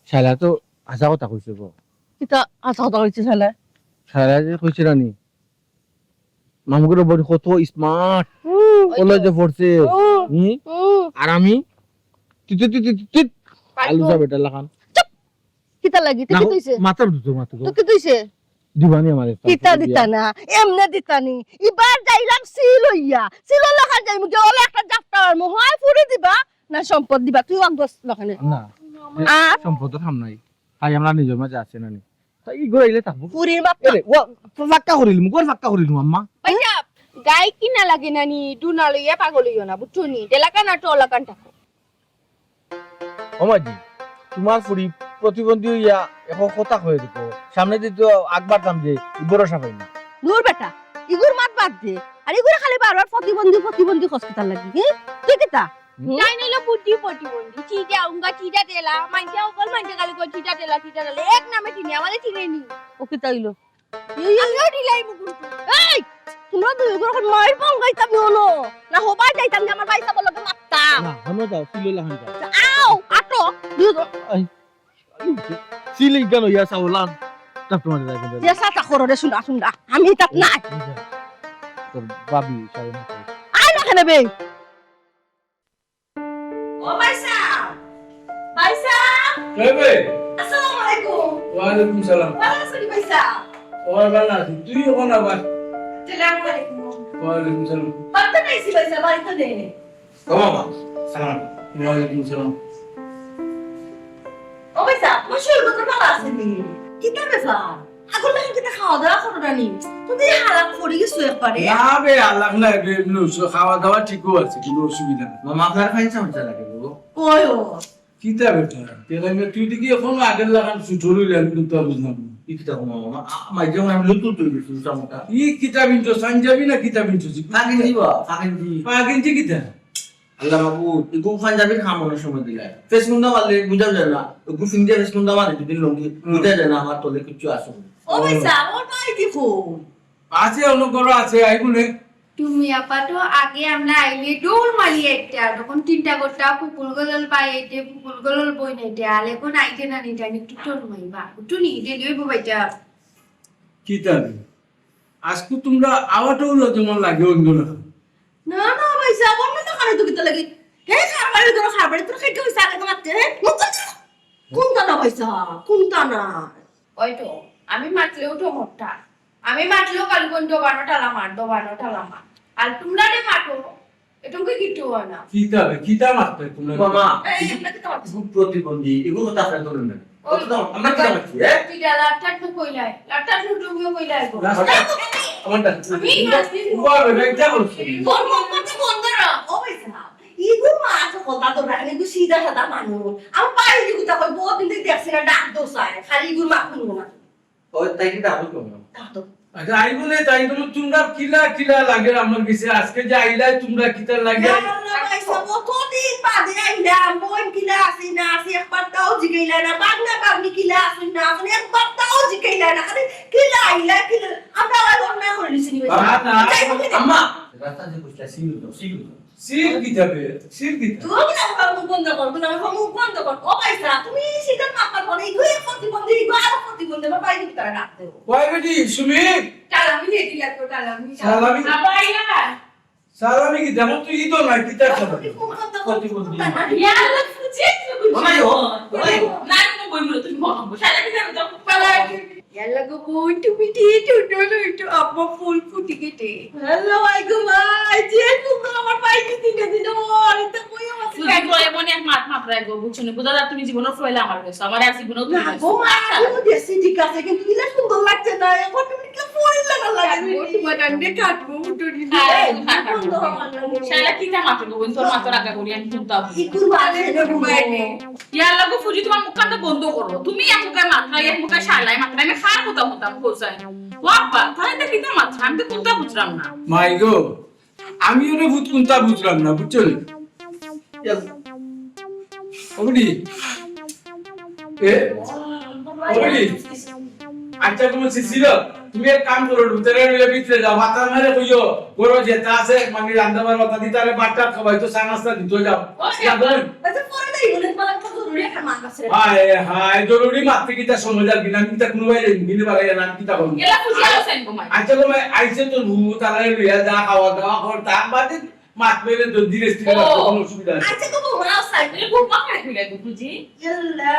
শালা তো হাছা কথা কইছে গো। কিতা হাছা কথা কইছে শালা? শালা যে কইছে রানী, মামুগুর বড় কত smart, হুম। কলেজে পড়ছে। হুম। হুম? হুম। আর আমি তি, তি, তি, তি, তি, তি, আলু যা বেটা লাখান। চুপ! কিতা লাগি? তুই না, কিতা অইছে? মাথার দুটো মাথা তো। তুই কিতা অইছে? দিবানি আমারে। কিতা দিতা না? এমনে দিতানি। ইবার যাইলাম সিল অইয়া। সিল অইলা খান যাইমু গিয়া, ওলা একটা জাপটা মারমু। হয় ফুরি দিবা, না সম্পদ দিবা। তুই অগ্রস লখানে। না। আর? সম্পদ তো সামনাই। হাই, আমরা নিজর মাঝে আছে না নি? তা ই ঘর আইলে থাকবো। ফুরির বাপ না। এরে, ও, ফাক্কা করিলিমু, ঘর ফাক্কা করিলিমু, আম্মা। ভাইসাব, গাই কিনা লাগে না নি, ডুনা লইয়া পাগল অইও না, বুঝছো নি? ডেলাকান আর টোলাকান থাকো। ও মাজি, তুমার ফুরি প্রতিবন্ধী অইয়া এখন কথা কয়ে দিত। সামনে দি তো আগ বাড়তাম যে ই ভরসা পাই না। দূর বেটা, ইগুর মাত বাদ দে। আর ইগুরে খালি বারবার প্রতিবন্ধী, প্রতিবন্ধী কস কিতার লাগি, হি? তুই কিতা? হুম? তাই নিল বুদ্ধি প্রতিবন্ধী। চিটা উঙ্গা, চিটা তেলা, মাইনষে অকল মাইনষে খালি কয় চিটা তেলা, চিটা তেলা। এক নামে চিনি, আমারে চিনে নি। ও কিতা অইলো? এই, এই, আমিও ঢিলাই মুগুন। এই, তুমরা দুইগুর অখন মাইর পাও গাইতাম নি অনো। না হবাই যাইতাম যে আমার ভাইসাবর লগে মাততাম। না, হনো যাও, সিল অইলা খান যাও। আও, আটো, দুইগু। আই, আই, সিল ইগান অইয়া চাওলান। তা তুমার যাই কিন্তু। ইয়া সাতা করো রে, শুনা, শুনা। আমি তাত নাই। তোর ভাবি, সাড়ে নয়। আয় না কেনে বে? ও ভাইসাব, ভাইসাব। কে বে? আসসালামু আলাইকুম। ওয়ালাইকুম সালাম। ভালা আছো নি ভাইসাব? ও, ভালা আছি। তুই অখন আবার? আসসালামু আলাইকুম। ওয়ালাইকুম সালাম। বাড়িত নাই ভাইসাব, বাড়িত নেই। ও বাবা, সালাম। ওয়ালাইকুম সালাম। ও ভাইসাব, তুমার শরীর কত ভালা আছে নি? কিতা ব্যাপার? আগর লাখান কিতা খাওয়া দাওয়া করো না নি? তুমি হালাক পড়ি গেছো একবারে। না বে, হালাক না বে, এমনি অসু-, খাওয়া দাওয়া ঠিকও আছে, কুনু অসুবিধা নাই। মামা, আপনার খাই চামচা লাগে গো। ওই ও। কিতা বেটা? কেন বে, তুই দেখি এখন আগর লাখান সুঠো রইলে আমি কিন্তু বুঝলাম না। ই কিতা কও মামা? আ-, মাই যেমন আমি লুতুর তুই গেছি মোটামুটি। ই কিতা বিনছো, সাঞ্জাবি না কিতা বিনছো? ফাগিন দিব, ফাগিন দি। ফাগিন দি কিতা? আল্লাহ মাবুদ, এগু পাঞ্জাবির খাম অনেক সময় দিলাই। ফেস মুন্দা মারলে বুঝা যায় না। এগু ফিন্দিয়া ফেস মুন্দা মারে দুদিন লঙ্গি, হুম। বুঝা যায় না আমার তলে কিচ্ছু আছে না। ও ভাইসাব, আমার ভাই দেখো। আছে, অন্য ঘরো আছে, আইবো নে। তুমি আপা তো আগে আমরা আইলে দৌড় মারি একটা, তখন চিন্তা করতা কুকুর গলল পাই আইতে, কুকুর গলল বই নাইতে, আর এখন আইতে না নিতে আমি একটু টোন মারি বা, একটু নি, ডেলি অইবো বাইটা। কিতা রে? আজকু তুমরা আওয়াটাও লজমান লাগে অন্য না। না, না, ভাইসাব, অন্য না কারো তো কিতা লাগে। হে, খারবারি ধরো, খারবারি তোর খাইতে হইছে আগে তো মারতে, হে? মুখ বন্ধ কর। কুনতা না ভাইসাব, কুনতা না। ওই তো, আমি মাতলেও তো মোটা। আমি মাতলেও কালু কোন দোবানো টালা মার, দোবানো টালা মার। আর তুমরা রে মাতো, এটুকু কিচ্ছু হয় না। কিতা বে, কিতা মাতবে তুমরা? মামা, এই, আমরা কিতা মাতছি? খুব প্রতিবন্ধী, এগুলো কথা আপনার ধরুন না। ওই, অত দাম, আমরা কিতা মাতছি, হ্যাঁ? তুই যা, লাট্টার তো কইলাই, লাট্টার তো তুমিও কইলাই গো। লাট্টার, আমার ডাক। আমি মাতছি। উবা বে, এটা করছি। তোর মুখ কথা বন্ধ রাখ। ও ভাইসাব, ইগু মা তো কথা তো রাখনি, ইগু সিধা সাদা মানুষ। আমার ভাই ইগু তা কই, বহুত দিন ধরে দেখছি না, ডাক দোষ আয়, খালি ইগুর মা শুনবো না। ওই তাই কি ডাকো কেমন? ডাক দো। আচ্ছা, আই বলে তাই বলে তুমরা কিলা কিলা লাগে আমার গেছে, আজকে যে আইলাই তুমরা কিতা লাগে? ইয়া আল্লাহ, ভাইসাব, কতদিন বাদে আইলাম, বোন কিলা আছি না আছি, একবার তাও জিগাইলা না, বাগনা বাগনি কিলা আছি না আছি, একবার তাও জিগাইলা না, খালি কিলা আইলা, কিলা, আমরা আর অন্যায় করে নিছি নি, ভাইসাব? না, না, যাই হোক, আম্মা, রাস্তা যে বুঝলা, সিল দাও, সিল দাও। সিল কিতা বে? সিল কিতা? তুমি না বাবা মুখ বন্ধ কর, তুমি আমার মুখ বন্ধ কর। ও ভাইসাব, তুমি সিধা মাথা ধরে, ইগু এক প্রতিবন্ধী, ইগু আর প্রতিবন্ধী, আমার ভাই কিন্তু তারা রাখতে হবে। কয় বেটি, সুমি? তাহলে আমি রেডি লাগবো, তাহলে আমি সালামি? আবার আইয়া। সালামি কিতা? তুই তো নাই, কিতা সালামি? তুমি মুখ বন্ধ কর। প্রতিবন্ধী। ইয়াল্লা, বুঝে তুমি। ওমাই ও, ওমাই ও। না, তুমি বই বলো, তুমি মনে করো। সালামি কিতা? পালা। ইয়াল্লা গো বইন, তুমি ঠিক উঠো না, উঠো, আব্বা ফুল ফুটি গেটে। হ্যালো, আই গো ভাই, যে সুন্দর আমার ভাই কি দিনে দিনে ওর, এটা কই আমার সুন্দর করে মনে এক মাত মাপরা গো, বুঝছো নি? বুঝা যার তুমি জীবনর ফয়লা আমার কাছে, আমার আর জীবনও তুমি না গো মা, আমি তো দেখছি ঠিক আছে, কিন্তু দিলে সুন্দর লাগছে না, এখন তুমি তোমার কান্দে কাটবো, উঠো দিদি। শালা কিতা মাতর গো, তোর মাতর আগা করি আমি কুন্তা বুঝি। ইকুর বাদে ঘুমাইনি। ইয়াল্লা গো ফুজি, তোমার মুখখান তো বন্ধ করো। তুমি এক মুখে মাতরা, এক মুখে শালায় মাতরা, আমি খার কথা মতাম কোথায়? ও আব্বা, তাই তো কিতা মাতরা, আমি তো কুন্তা বুঝলাম না। মাই গো, আমি ওরে ভূত কুন্তা বুঝলাম না, বুঝছো নি? ওগুলি, এ, ওগুলি, আচ্ছা, তুমি শিশির, তুমি এক কাম করো, ভিতরে রইলে ভিতরে যাও, মাথা মেরে কইও, গরো যেটা আছে, মানে রান্না বান্না মাথা দিতে আরে বাট্টা খাবাই তো চা নাস্তা দিতে যাও। ওই, যাও, যাও। আচ্ছা, পরে দেই, বলে তোমার একটা জরুরি একটা মাত আছে। হায়, হায়, জরুরি মাততে কিতা সময় লাগবে না, আমি কিতা কোনো বাইরে নিয়ে বাড়াই না, আমি কিতা বলবো? এলা খুশি আছেন গো মাই। আচ্ছা, গো মাই, আইছে তোর বউ, তারা লইয়া যা, খাওয়া দাওয়া কর, তার বাদে মাত মেরে তো ধীরে স্থিরে ও। মাত, কোনো অসুবিধা নেই। আচ্ছা, গো বউ, মাও সাইড, এ বউ পাকড়ে খুলে গো বুঝি। ইয়াল্লা,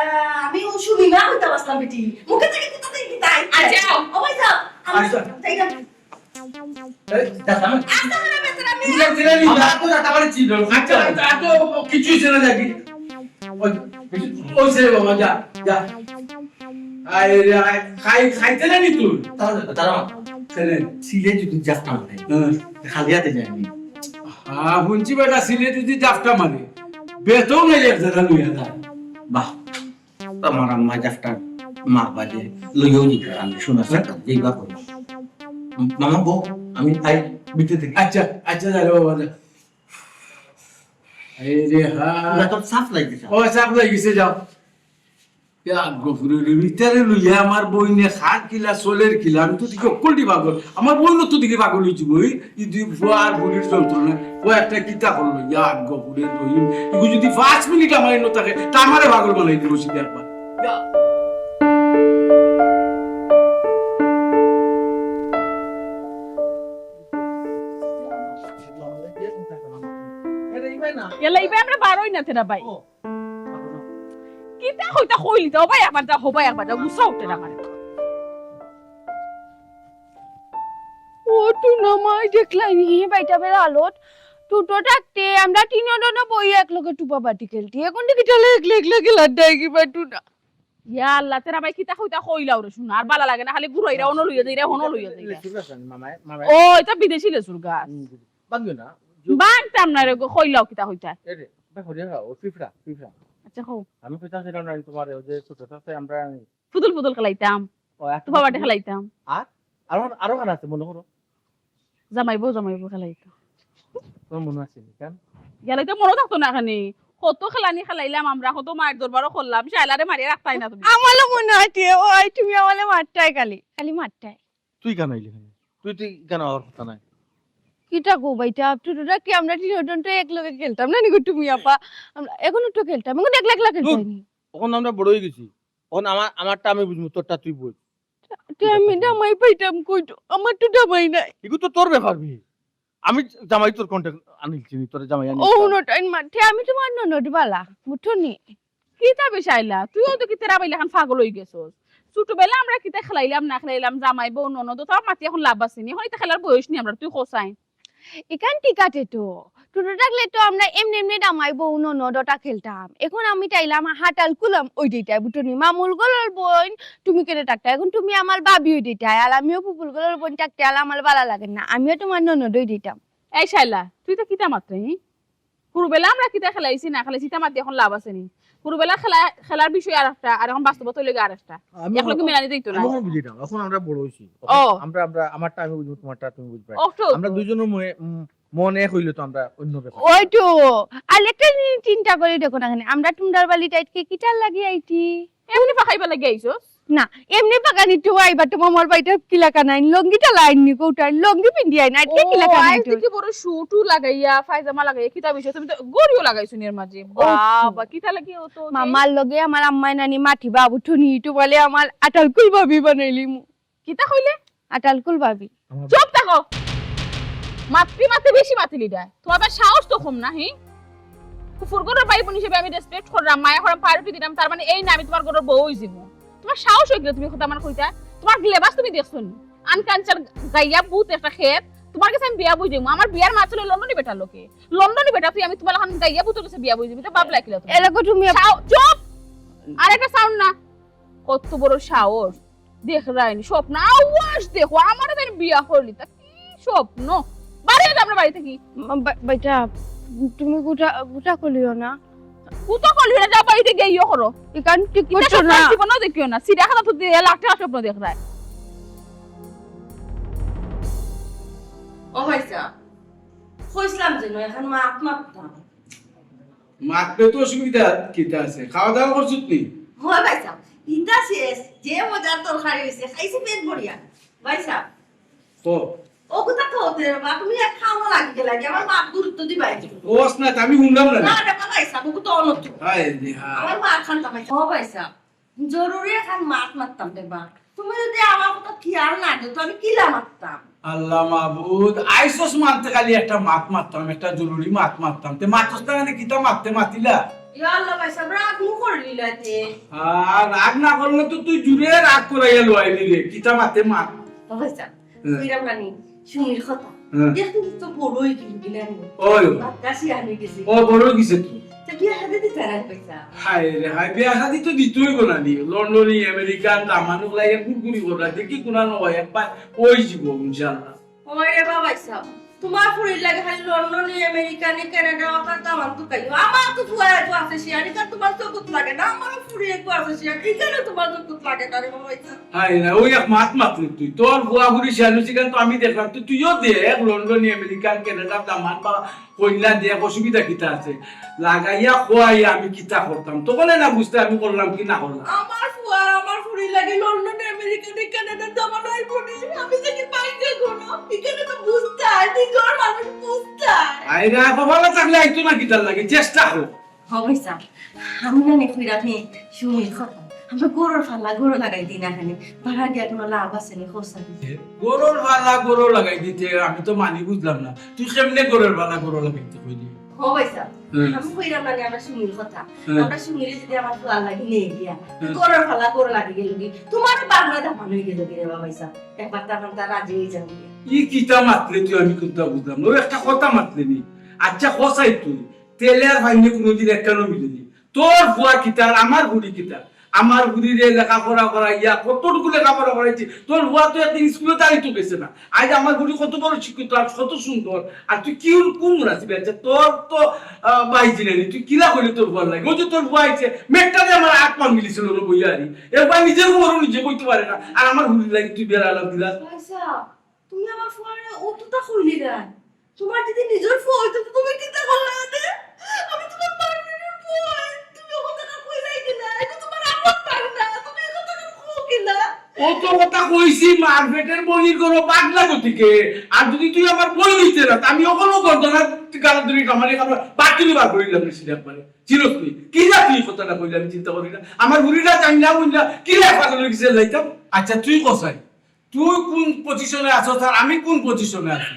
আমি ও শুনি না, হইতে পারলাম বেটি। মুখে থেকে কোথা থেকে কিতা আইছে? আচ্ছা। ও ভাই যাও, আমরা আচ্ছা। যাই না। এই, যা, যা। আস্তে করে ভেতরে আমি তুই যা, তুই যা, তুই যা। আমার তো যা, আমার ছিল। আচ্ছা, আচ্ছা, আর তো কিছুই ছিল না কি? ওই, ওই সে বাবা, যা, যা। আয় রে, আয়, খাই, খাইতে না নি তুই? তারা, তারা, কেনে? সিলে যদি যাস না মানে, হ্যাঁ। খালি হাতে যায়নি। হ্যাঁ, হুনছি বেটা, সিলে যদি জাফটা মারে, বেতন এই এক জায়গা লইয়া যায়। বাহ, আমার আম্মা জাফটা মা বাজে লইয়াও দিতে পারে, আমি শোনা স্যার, যেইবা করি। মামা গো, আমি আই বিতে থেকে। আচ্ছা, আচ্ছা, যা রে বাবা, যা। এই রে হা। না, তোর সাফ লাগছে, স্যার। ও, সাফ লাগিছে, যাও। ইয়া গফুরের ভিতরে লইয়া আমার বইনে খার কিলা, চলের কিলা, আমি তো দেখি অকলটি পাগল। আমার বইনও তো দেখি পাগল হইছি বই। ই দুই ফুয়া আর বুড়ির যন্ত্রণা। ও একটা কিতা করলো, ইয়া গফুরের রহিম। ইগু যদি পাঁচ মিনিট আমার ইনো থাকে, তা আমারে পাগল বানাই দিব সিধা একবার। ইয়া। এলা ইবা আমরা বারোই না তেরা ভাই। কিতা কইতা কইলি তো, ভাই একবার দা, হবাই একবার দা, গুসা উঠে না মানে। ও টুনা মাই দেখলাই নি বাইটা বেলা আলোত, টুটো থাকতে আমরা তিনজনে বই এক লগে টুপা বাটি খেলতি। এখন দেখি তাহলে একলা একলা খেলার দেয় কি বা টুনা। ইয়া আল্লাহ, তেরা ভাই কিতা কইতা কইলাও রে, শুনা আর বালা লাগে না, খালি ঘুরাইরা অনো লইয়া যাইরা, হনো লইয়া যাইরা। লেচু গাছ আনি, মামায়, মামায়। ও, এটা বিদেশি লেচুর গাছ। হুম, বাদ দিও না। বাংতাম না রে গো, কইলাও কিতা কইতা। এ রে, ভাই, হরিয়া খাও, ও পিঁপড়া, পিঁপড়া। আচ্ছা, কও। আমি কইতাছিলাম না, তোমার ওই যে ছোট থাকতে আমরা ফুদুল ফুদুল খেলাইতাম। ও, এখন তুপা বাটি খেলাইতাম। আর আরো, আরো গান আছে, মনে করো। জামাইবো, জামাইবো খেলাইতাম। তোমার মনে আছে নি, গান? গেলে তো মনে থাকতো না খানি। কত খেলানি খেলাইলাম আমরা, কত মায়ের দরবারও করলাম, শায়লারে মারিয়া রাখতাই না তুমি। আমারও মনে আছে, ও আই তুমি আমারে মারতাই খালি, খালি মারতাই। তুই কেন আইলি এখানে? তুই, তুই কেন আওয়ার কথা নাই? কিতা কও ভাইটা, তুই তো ডাকি আমরা তিনজন তো এক লগে খেলতাম না নি গো তুমি আপা? আমরা এখনো তো খেলতাম, এখন একলা একলা খেলতাম নি। এখন আমরা বড় হয়ে গেছি, এখন আমার, আমারটা আমি বুঝবো, তোরটা তুই বুঝ। তে আমি জামাই পাইতাম কই তো? আমার তো জামাই নাই। এগু তো তোর ব্যাপার বে। আমি জামাই তোর কন্ট্যাক্ট আনিলছি নি, তোর জামাই আনি। ও, নটাইন মা, তে আমি তোমার ননদ বালা, বুঝছো নি? কিতা বে শায়লা, তুইও তো কিতা রাবাইলে এখন পাগল হয়ে গেছস। ছোটবেলা আমরা কিতা খেলাইলাম না খেলাইলাম, জামাই বউ ননদ, তার মাতি এখন লাভ আছে নি? এখন ইতা খেলার বয়স নি আমরা, তুই কছাই। ইখান ঠিক আছে তো। ছোট থাকলে তো আমরা এমনি এমনি জামাই বউ ননদ ওটা খেলতাম। এখন আমি চাইলাম হাটাল কুলাম ওই দিতাই, বুঝছো নি? মামুল গলর বোন তুমি কেনে থাকতা? এখন তুমি আমার ভাবি ওই দিতাই, আর আমিও ফুফুল গলর বোন থাকতে আর আমার বালা লাগে না, আমিও তোমার ননদ ওই দিতাম। এই শায়লা, তুই তো কিতা মাতরে, হি? হুরুবেলা আমরা কিতা খেলাইছি না খেলাইছি, ইতা মাতি এখন লাভ আছে নি? হুরুবেলা খেলা, খেলার বিষয় আর একটা, আর এখন বাস্তবতা হইলে গিয়া আর একটা। আমি একলগে এখন, মিলানি দিত না। আমি এখন বুঝি না, এখন আমরা বড় হইছি। ও। আমরা, আমরা, আমারটা আমি বুঝবো, তোমারটা তুমি বুঝবে। ও তো। আমরা দুইজনের মনে, উম, মন এক হইলে তো আমরা অন্য ব্যাপার। ওই তো, আর একটা জিনিস চিন্তা করে দেখো না কেনে, আমরা টুন্ডার বালি টাইটকে কিতার লাগি আইছি? এমনি ফাঁকাইবার লাগি আইছস? না, এমনি ফাঁকানি তো আইবা, তোমার আমার বাড়িতে কিলাকা নাই, লঙ্গিটা লাইন নি, কোটার লঙ্গি পিন্দি আইন, আজকে ও, কিলাকা নাই আইজ তো। দেখি বড় শুটু লাগাইয়া, পায়জামা লাগাইয়া, কিতা বিষয়, তুমি তো গড়িও লাগাইছো নি এর মাঝে। ওই তো। বাবা, কিতা লাগি ও তো মামার লগে আমার আম্মাই নানি মাতিবা, বুঝছো নি, তো বলে আমার আটালকুল ভাবি বানাইলিমু। কিতা কইলে? আটালকুল ভাবি। আমার চুপ থাকো। মাততে মাততে বেশি মাতিলি দেয়। তোমার আবার সাহস তো কম না, হি? ফুফুর ঘরর ভাই বোন হিসেবে আমি রেসপেক্ট করলাম, মায়া করলাম, প্রায়োরিটি দিলাম, তার মানে এই না আমি তোমার ঘরর বউ হই যাবো। তোমার সাহস হয়ে গেলে তুমি কথা আমার কইতা? তোমার লেবাস তুমি দেখছো নি? আনকাঞ্চার গাইয়া বুত একটা খেত, তোমার কাছে আমি বিয়া বই যাবো। আমার বিয়ার মাত চলে লন্ডনি বেটার লগে। লন্ডনি বেটা তুই আমি তোমার এখন গাইয়া বুতর কাছে বিয়া বই যাবি, তো ভাবলা কিলা তুমি? এলাকা তুমি আপ- সাও-, চুপ! আর একটা সাউন্ড না। কত বড় সাহস। দেখরায়নি স্বপ্ন, আওয়াজ দেখো, আমারে তাইন বিয়া করলিতা, কি স্বপ্ন? বাড়ি যাইতাম না বাড়ি থাকি। মা-, বা-, বেটা, তুমি গুটা, গুটা করিও না। গুটা করিও না, যাও বাড়িত গিয়া ইয়ে করো। ইখান ঠিক ইতা করছো স্বপ্ন না। জীবনও দেখিও না, সিধা কথা তো দিয়া লাখ টেকার স্বপ্ন দেখরায়। ও ভাইসাব, কইছলাম যেন এখান মাত মাততাম। মাতলে তো অসুবিধা কিতা আছে? খাওয়া দাওয়া করছত নি? হয় ভাইসাব, ইতা শেষ, যে মজার তরকারি অইছে, খাইছি পেট ভরিয়া। ভাইসাব, ও। ও কথা তো হতে রে বা, তুমি এক খাওয়া লাগি গেলা, যে আমার মাত গুরুত্ব দিবা একটু। ও, না, আমি হুনলাম না। না রে বা ভাইসাব, ও কথা অনর্থ। হায় রে হায়। আমার মাত খান্তা ভাইসাব। ও ভাইসাব, জরুরি এখান মাত মাততাম রে বা। তুমি যদি আমার কথা খেয়াল না দিও, তো আমি কিলা মাততাম? আল্লাহ মাবুদ, আইসস মানতে খালি একটা মাত মাততাম, একটা জরুরি মাত মাততাম। তে মাতস না কেনে, কিতা মাততে মাতিলা? ইয়া আল্লাহ ভাইসাব, রাগ নু করলিলা তে। আর রাগ না করলে তো তুই জুরে রাগ করাইয়া লইলি রে, কিতা মাতে মাত। ও ভাইসাব, হুম। কইরাম নানি, সুমির কথা। হুম। দেখতে তো বড় অই গেল কিনা নি? ওই। বাক্কা শিয়ান অই গেছে। ও, বড় অই গেছে তো। তে বিয়া শাদি দিতা না ভাইসাব? হায় রে হায়, বিয়া শাদি তো দিতে অইবো না নি। লন্ডনি, আমেরিকান, দামানক লাগে গুড়গুড়ি করলা। দেখি কোনা নয়, একবার অই যিবো, ইনশাআল্লাহ। ওরে বা ভাইসাব, তুমার ফুরির লাগি খালি লন্ডনি, আমেরিকানি, কানাডা, ওখান তো আমার তো কাইও। আমার তো ফুয়া একটু আছে শিয়ান, ইখান তুমার চকুত লাগে না। আমার ফুরি একটু আছে শিয়ান, ইখান তুমার চকুত লাগে না রে বা ভাইসাব। হায় রে, ওই এক মাত মাতলি তুই। তোর ফুয়া ফুরি শিয়ান অইছে ইখান তো আমি দেখলাম। তুই, তুইও দে, এক লন্ডনি, আমেরিকান, কানাডা, দামান বা কইন্যা দে, অসুবিধা কিতা আছে? লাগাইয়া খোয়াইয়া আমি কিতা করতাম? তখনে না বুঝতে আমি করলাম কি না করলাম। আমার ফুয়া, আমার ফুরি লাগে লন্ডনে, আমেরিকানে, কানাডার দামান অইবো নি। আমি দেখি পাইতে কোনো। ইখান তো বুঝতে হয়, নিজর মানুষ বুঝতে হয়। আইরা, কপালে থাকলে আইতো না কিতার লাগি? চেষ্টা কর। হ ভাইসাব, আমি নানি কইরাম নি সুমির কথা। আমরা গরুর ফালা গরু লাগাই দিই না কেনে? বাড়া গিয়া কোনো লাভ আছে নি, খোসা দিতে? গরুর ফালা গরু লাগাই দিতে আমি তো মানি বুঝলাম না। তুই কেমনে গরুর ফালা গরু লাগাইতে কইলি? হ ভাইসাব, হুম। আমি কইরাম নানি আমরা সুমির কথা। হুম। আমরা সুমিরে যদি আমার ফুয়ার লাগি নেই দিয়া, হুম। গরুর ফালা গরু লাগি গেল কি? তুমারও বাংলা দামান অই গেল কি রে বা ভাইসাব? একবার তো এখন তার রাজি অই যাবে। ই কিতা মাতলে তুই, আমি কুনটা বুঝলাম না। ও একটা কথা মাতলে নি। আচ্ছা, খোসাই তুই। তেলে আর পানিয়ে কোনোদিন একখানও মিলে নি। তোর ফুয়া কিতা আর আমার ফুরি কিতা? আমার ফুরিরে লেখাপড়া করাইয়া, কতটুকু লেখাপড়া করাইছি। তোর ফুয়া তো একদিন স্কুলে দাঁড়াইতো গেছে না। আইজ আমার ফুরি কত বড় শিক্ষিত আর কত সুন্দর। আর তুই কি, কোন মুনাসিবে? আচ্ছা, তোর তো, আহ, বাইজি নাই, তুই কিলা কইলে তোর ফুয়ার লাগি? ওই যে তোর ফুয়া আইছে, মেঘটাতে আমার আত পা মিলিছিল না বইয়া আরি। এর ফুয়া নিজের খবরও নিজে কইতে পারে না। আর আমার ফুরির লাগি তুই বেড়া আলাপ দিলা। আচ্ছা, তুমি আমার ফুয়ারে অতটা কইলিলায়। তুমার যদি নিজর ফুয়া অইতো, তো তুমি কিতা করলা এতে? আমি তুমার পারমিটর ফুয়া, তুমি ও কথাটা কইলাই কিলা? এটা তুমার আপন ভাই না, তুমি ও কথাটা কও কিলা? অত কথা কইছি, মার পেটের বলির গরু পাগলা গতিকে। আর যদি তুই আমার বই দিতে না, তা আমি অখনো গর্দনা গালা ধরি কামারি কামারি বাতিল বার করিলাম রে সিধা একবারে। চিরস তুই, কিলা তুই কথাটা কইলে আমি চিন্তা করি না। আমার ফুরিটা জানি না, বুঝলা, কিলা পাগল অই গেছে লাইতাম। আচ্ছা, তুই কসাই, তুই কোন পজিশনে আছস আর আমি কোন পজিশনে আছি?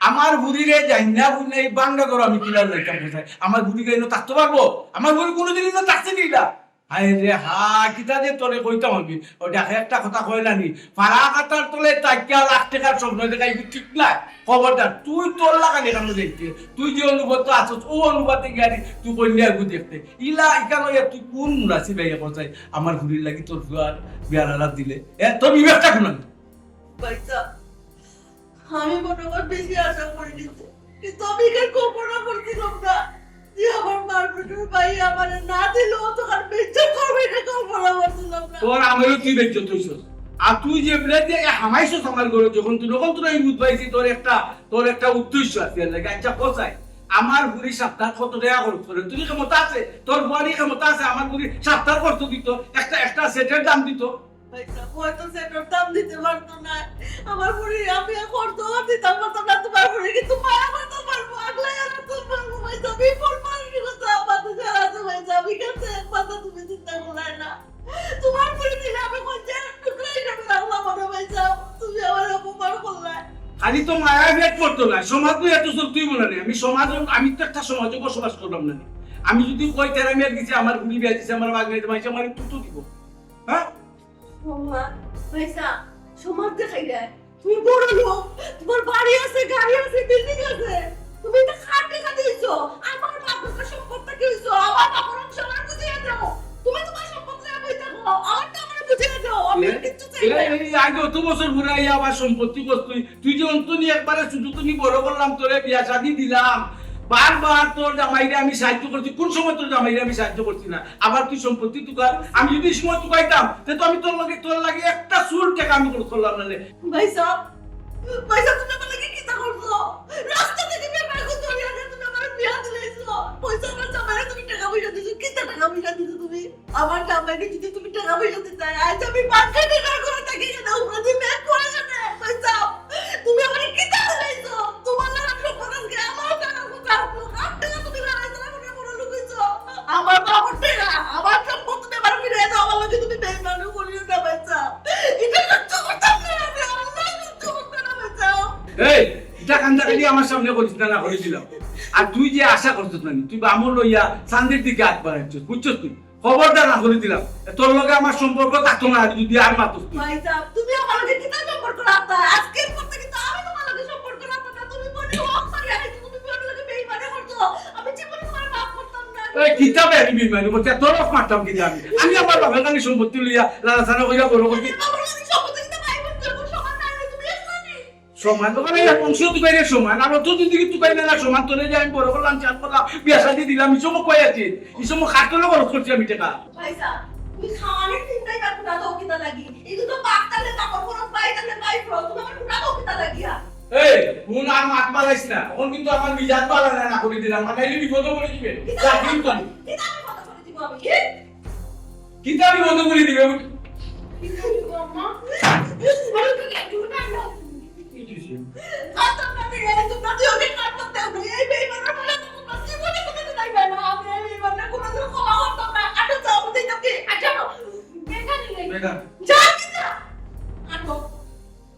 আমার ফুরিরে জানি না, বুঝলা, এই বাংলা করো আমি কিলার লাইতাম কোথায়? আমার ফুরি গাইনো থাকতে পারবো? আমার ফুরি কোনোদিন ইনো থাকতে দিই না। হায় রে হা, কিতা যে তোরে কইতাম আমি। ও দেখে একটা কথা কয় না নি, ফারা কাতার তলে তাকিয়া লাখ টেকার স্বপ্ন দেখা, এগু ঠিক না। খবরদার, তুই তোর লাখান এখানো দেখতে, তুই যে অনুপাত আছস, ও অনুপাতে গিয়া তুই কইলে এগু দেখতে। ইলা ইখান অইয়া তুই কোন মুনাসিবে আইয়া কোথায় আমার ফুরির লাগি তোর ফুয়ার বিয়ার আলাপ দিলে? এ, তোর বিবেকটা কোন? ভাইসাব, আমি মনে হয় বেশি আশা করি নিতে, কিন্তু আমি এখানে কল্পনা করছিলাম না যে আমার মার পেটের ভাই আমারে না দিলেও তখন বেঁচে করবে, এটা কল্পনা করছিলাম না। তোর আমারও তুই বেঁচে তুইছস। আর তুই যে বেলা দিয়ে হামাইছস আমার ঘরে, যখন তুই, যখন তোর এই বুধ পাইছি, তোর একটা, তোর একটা উদ্দেশ্য আছে এর লাগি। আচ্ছা, কোথায়? আমার ফুরি সপ্তাহ কত টাকা খরচ করে? তুই ক্ষমতা আছে? তোর বাড়ি ক্ষমতা আছে? আমার ফুরি সপ্তাহ খরচ দিত, একটা, একটা সেটের দাম দিত। ভাইসাব, হয়তো সেটার দাম দিতে পারতো না। আমার ফুরি, আমি আর খরচ দিতাম পারতাম না তোমার ফুরি, কিন্তু মায়া করতে পারবো, আগলাই আর তো পারবো। ভাইসাব, এই পর মানসিকতা আমার তো যারা আছে, ভাইসাব, আমি কাছে এক মাথা তুমি চিন্তা করায় না। তোমার ফুরি দিলে আমি কোন যে টুকরা হিসেবে রাখলাম না, ভাইসাব, তুমি আমার অপমান করলায়। খালি তো মায়া পেট করতো না, সমাজ তো এত সব তুই বলে নেই। আমি সমাজ, আমি তো একটা সমাজে বসবাস করলাম না। আমি যদি কই তেরা মেয়ের গেছে, আমার ফুরি বিয়া দিছে, আমার বাগনাইতে মাইছে, আমার একটু তো দিব। হ্যাঁ? ও মা, ভাইসাব, সমাজ দেখাইলায়। তুমি বড় লোক, তোমার বাড়ি আছে, গাড়ি আছে, বিল্ডিং আছে। তুমি এটা কার টেকা দিছো? আমার বাপের সম্পদ থাকি অইছো, আমার বাপের অংশ আমারে বুঝিয়া দাও। তুমি তোমার সম্পদ লইয়া বই থাকো, আমারটা আমারে বুঝিয়া দাও। আমি এ? কিচ্ছু চাই না। এ? বছর ঘুরে আইয়া আবার সম্পত্তি করছ তুই। তুই যে অন্তনি একবারে ছোট তনি বড় করলাম, তোরে বিয়া শাদি দিলাম, বারবার তোর জামাইরে আমি সাহায্য করছি। কোন সময় তোর জামাইরে আমি সাহায্য করছি না? আবার তুই সম্পত্তি তুকার, আমি যদি এই সময় তুকাইতাম, তে তো আমি তোর লগে, তোর লাগি একটা চুল টেকা আমি খরচ করলাম না রে। ভাই সাহেব, ভাই সাহেব, তুমি আমার লাগি কিতা করছো? রাস্তা থাকি বেকার করছো, আমি আগে তুমি আমার বিয়া দিলাইছো। কইছো আমার জামাইরে তুমি টেকা পয়সা দিছো, কিতা টেকা পয়সা দিছো তুমি? আমার জামাইরে যদি তুমি টেকা পয়সা দিতায়, আজ আমি বাক্কা টেকা করে থাকি কেন? উপরে তুমি ব্যাগ করে কেন? কইছো, তুমি আমারে কিতা দিলাইছো? তোমার লাগি আমি সব খরচ গিয়া আমার টাকা কোথায় আসলো? কার টাকা তুমি লড়াই করে মনে বড় লোক হইছো? আমার বাবার টাকা, আমার সম্পদ তুমি আমার ফিরে দাও, আমার লগে তুমি বেইমানি করিও না, ভাই সাহেব। এটা সহ্য করতাম না আমি, আল্লাহ সহ্য করতাম না, ভাই সাহেব। এই, এটা কান্দাকাটি আমার সামনে করিস না, না করে দিলাম। আর তুই যে আশা করছিস না, তুই বামন লইয়া চান্দের দিকে হাত বাড়াইছিস, বুঝছিস তুই? খবরদার না করে দিলাম, তোর লগে আমার সম্পর্ক থাকতো না, আর যদি আর মাতস তুই। ভাই সাহেব, তুমি আমার লগে কিতা সম্পর্ক রাখতা? আজকের পর থেকে তো আমি তোমার লগে সম্পর্ক রাখতাম না। তুমি মনে হক মারি আইছো, তুমি মনে লগে বেইমানি করছো। আমি জীবনে তোমার মাফ করতাম না। এই কিতাবে আমি বেইমানি করছি, আর তোর হক মারতাম কিতা আমি? আমি আমার বাপের কাছে সম্পত্তি লইয়া লাড়াচাড়া কইরা বড় করছি। আমার লগে সম্পত্তি দিতে ভাই বোন যখন সমান নাই, তুমি ইসলামী। সমান, ওখানে এক অংশ তুকাইলে সমান, আর অত যদি তুকাইলে না সমান, তোরে যে আমি বড় করলাম, চাল করলাম, বিয়া শাদি দিলাম, এই সময় কই আছে? এই সময় খাটলে খরচ করছি আমি টাকা। ভাই সাহেব, তুমি খাওয়ানোর চিন্তাই করো না তো, কিতা লাগি? এই তো বাক্কালে কাপড় খরচ, বাইতালে বাই খরচ, তুমি আমার উঠাবো কিতা লাগিয়া? এই, হুন আর মাত বাড়াইস না, এখন কিন্তু আমার মিজাজ বাড়া না, না করে দিলাম, না খাইলে বিপদে পড়ে দিবে। কিতা যা, কিন্তু কিতা বিপদে পড়ে দিব আমি? কি? কিতা বিপদে পড়ে দিবে? কিতা বিপদ, মা?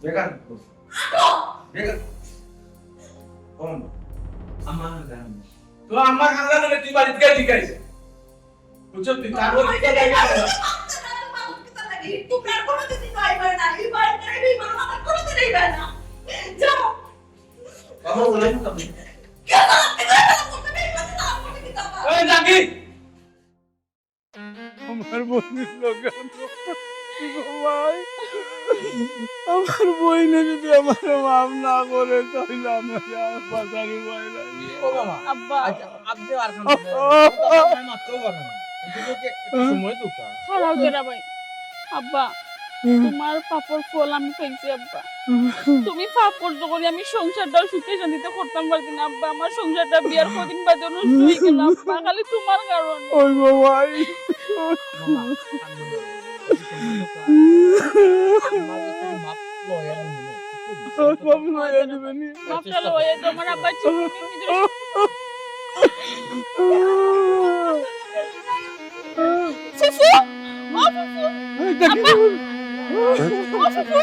বেকার। বেকার। আমার গান। তো আমার গান লাগালে তুই বাড়িত গিয়া জিগাইস। বুঝছো তুই? তারপর তুই যাইবি না। তোমরা কোনোদিন দিতে আইবে না। এই বাড়িতে এই বড় মাথা কোনোদিন আইবে না। যাও। বাবা, বলে না তুমি। কেন আপনি করে না? করতে নেই, করতে না, করতে কি দরকার? এই জাগি। আমার বইনের লগে আমার, ভাই, আমার বইনে যদি আমার মাফ না করে, তাহলে আমার আর বাঁচার উপায় নাই। ও বাবা, আব্বা। আচ্ছা, আপনি আর কাম করেন না। আপনি মারতেও পারেন না। একটু সময় দরকার। খারাপ করে ভাই। আব্বা, তোমার পাপর ফল আমি পাইছি আব্বা। তুমি পাপ করছো করি আমি সংসারটাও সুখে শান্তিতে করতাম পারছি না আব্বা। আমার সংসারটা বিয়ার কদিন বাদে নষ্ট হয়ে গেল আব্বা, খালি তোমার কারণে। ওই গো ভাই। মামা, আমি আমার কাছে মাফ লইয়া দিবেন। মাফ লইয়া দিবেন। মাফটা লইয়া তোমার আব্বা জীবনে নিজের ফুফু! ও ফুফু!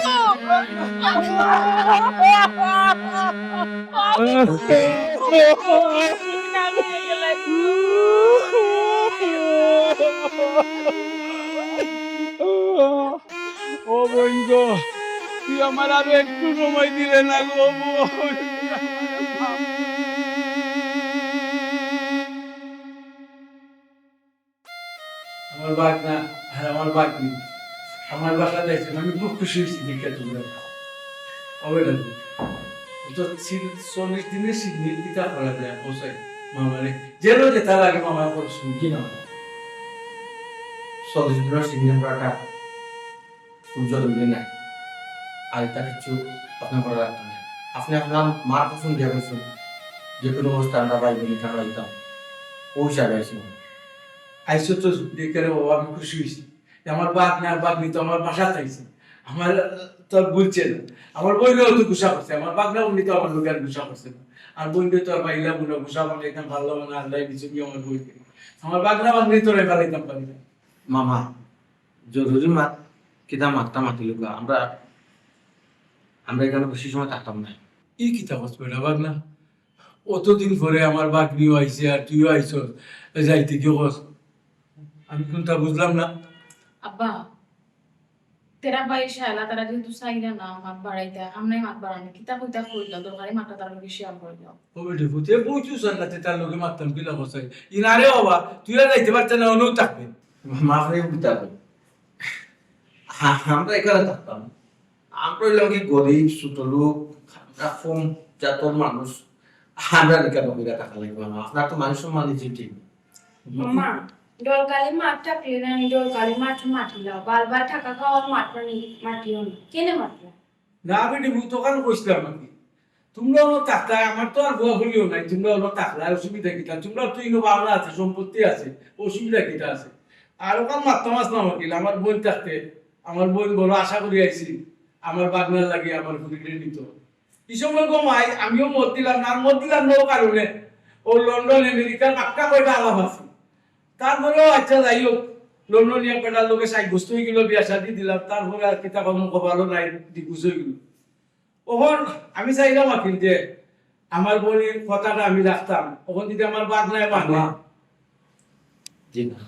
আব্বা! ও ফুফু! ও বইন গো, তুই আমার আরো একটু সময় দিলে না গো বইন। আমার ভাগনা আর আমার ভাগ্নি আমার বাসাত আইছইন, আমি খুব খুশি অইছি দেখিয়া তোমরা। অবে না, অত চল্লিশ দিনের সিগনেল কিতা করা যায়, হোসেন? মামারে যেন যেতা লাগে মামা করছইন, কি না? চল্লিশ দিনের সিগনেল করাটা খুব জরুরি না। আর ইতা কিচ্ছু আপনে করা লাগতো না। আপনে আপনার মার কসম দিয়া কইছইন, যে কোনো অবস্থায় আমরা ভাই বইন থাকা অইতাম, অউ হিসাবে আইছি। আইছো তো দেখিয়া রে বাবা, আমি খুশি অইছি। আমার ভাগনা আর ভাগ্নি তো আমার বাসাত আইছে, আমার তো আর বুঝছে না। আমার বইনেও তো গুসা করছে, আমার ভাগনা উনি তো আমার লগে আর গুসা করছে না। আর বইনে তো আর পাইলাম না, গুসা বানাইতাম পারলাম না, আল্লাহ দিছে কি আমার বইনে। আমার ভাগনা ভাগ্নি তো আর পাইতাম পারি না। মামা, জরুরি মাত, কিতা মাততা মাতিলুকা, আমরা, আমরা ইখানো বেশি সময় থাকতাম না। ই কিতা কস বেটা ভাগনা? অতদিন পরে আমার ভাগ্নিও আইছে আর তুইও আইছস, যাইতে কি কস? আমি কুনটা বুঝলাম না। আব্বা, তেরা ভাই শালা তারা যেহেতু চাইলা না মাত বাড়াইতা, আমরাই মাত বাড়ানি, কিতা কইতা কইলা, দরকারি মাতটা তারার লগে শেয়ার করিলাও। ও বেটি, ফুতে বইছস না, তে তার লগে মাততাম কিলা কস? ইনারে বাবা, তুই আর যাইতে পারতে না, অনউ থাকবে। মাফ রে, বুঝতে হবে। হ্যাঁ, আমরা ইখানো থাকতাম। আমরা অইলাম কি গরিব, ছোট লোক, আমরা কম জাতর মানুষ, আমরা কেন কইরা টাকা লাগবে না? আপনার তো মানুষ সম্মান ইজ্জত। মামা, দরকারি মাত থাকলে না, দরকারি মাত মাতিলাও, বারবার টাকা খাওয়ার মাত মাতিও না। কেনে মাতলা? না বেটি, মুই তো কারণ কইছিলাম নাকি? তোমরা অনো থাকতায়, আমার তো আর বুয়া ফুড়িও নাই, তোমরা অনো থাকলায়, অসুবিধা কিতা? তোমরা তো ইনো বাংলা আছে, সম্পত্তি আছে, অসুবিধা কিতা আছে? আর ওখান মারতাম আস না মাতিল, আমার বইন থাকতে, আমার বইন বড় আশা করি আইছি, আমার বাগনার লাগি আমার ফুড়িরে নিত। ই সময় গো মাই, আমিও মত দিলাম না, আর মত দিলাম না ও কারণে, ও লন্ডন, আমেরিকার পাক্কা কয়টা আলাপ আছে। তারপরেও আচ্ছা, যাই হোক, লন্ডনিয়া কয়টার লগে সাব্যস্ত হয়ে গেল, বিয়া শাদি দিলাম, তারপরে আর কিতা কম কপালও নাই, ডিভোর্স হয়ে গেল। ওখান আমি চাইলাম আর কি যে আমার বোনের কথাটা আমি রাখতাম, ওখান যদি আমার বাদ নাই মানে। মা, জি না,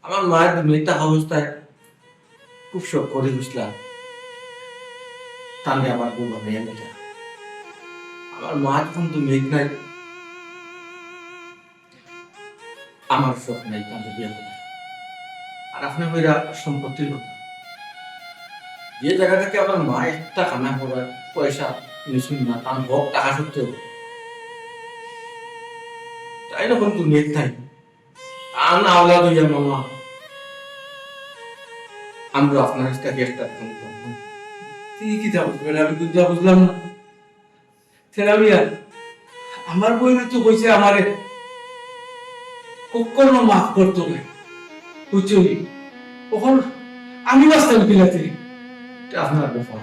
আমার মায়ের দুনিয়া থাকা অবস্থায় খুব শখ করে বুঝলাম, তাহলে আমার বউ বানাইয়া নিতা। আমার মা যখন দুনিয়া নাই, আমার শখ নাই তাহলে বিয়া করা। আর আপনি কইরা সম্পত্তির কথা, যে জায়গা থেকে আমার মা একটা কানা করার পয়সা নিছুন না, তার হক টাকা সত্ত্বেও তাই না, কোন দুনিয়াত নাই। আর না আওলাদ হইয়া মামা, আমরা আপনার কাছ থেকে একটা রকম করবো। তুই কি তা বুঝবে না? আমি বুঝলাম, বুঝলাম না। তেরা মিয়া, আমার বইনে তো কইছে আমারে কখনো মাফ করতো না, বুঝছো নি? এখন আমি বাঁচতাম কিলাতে? এটা আপনার ব্যাপার।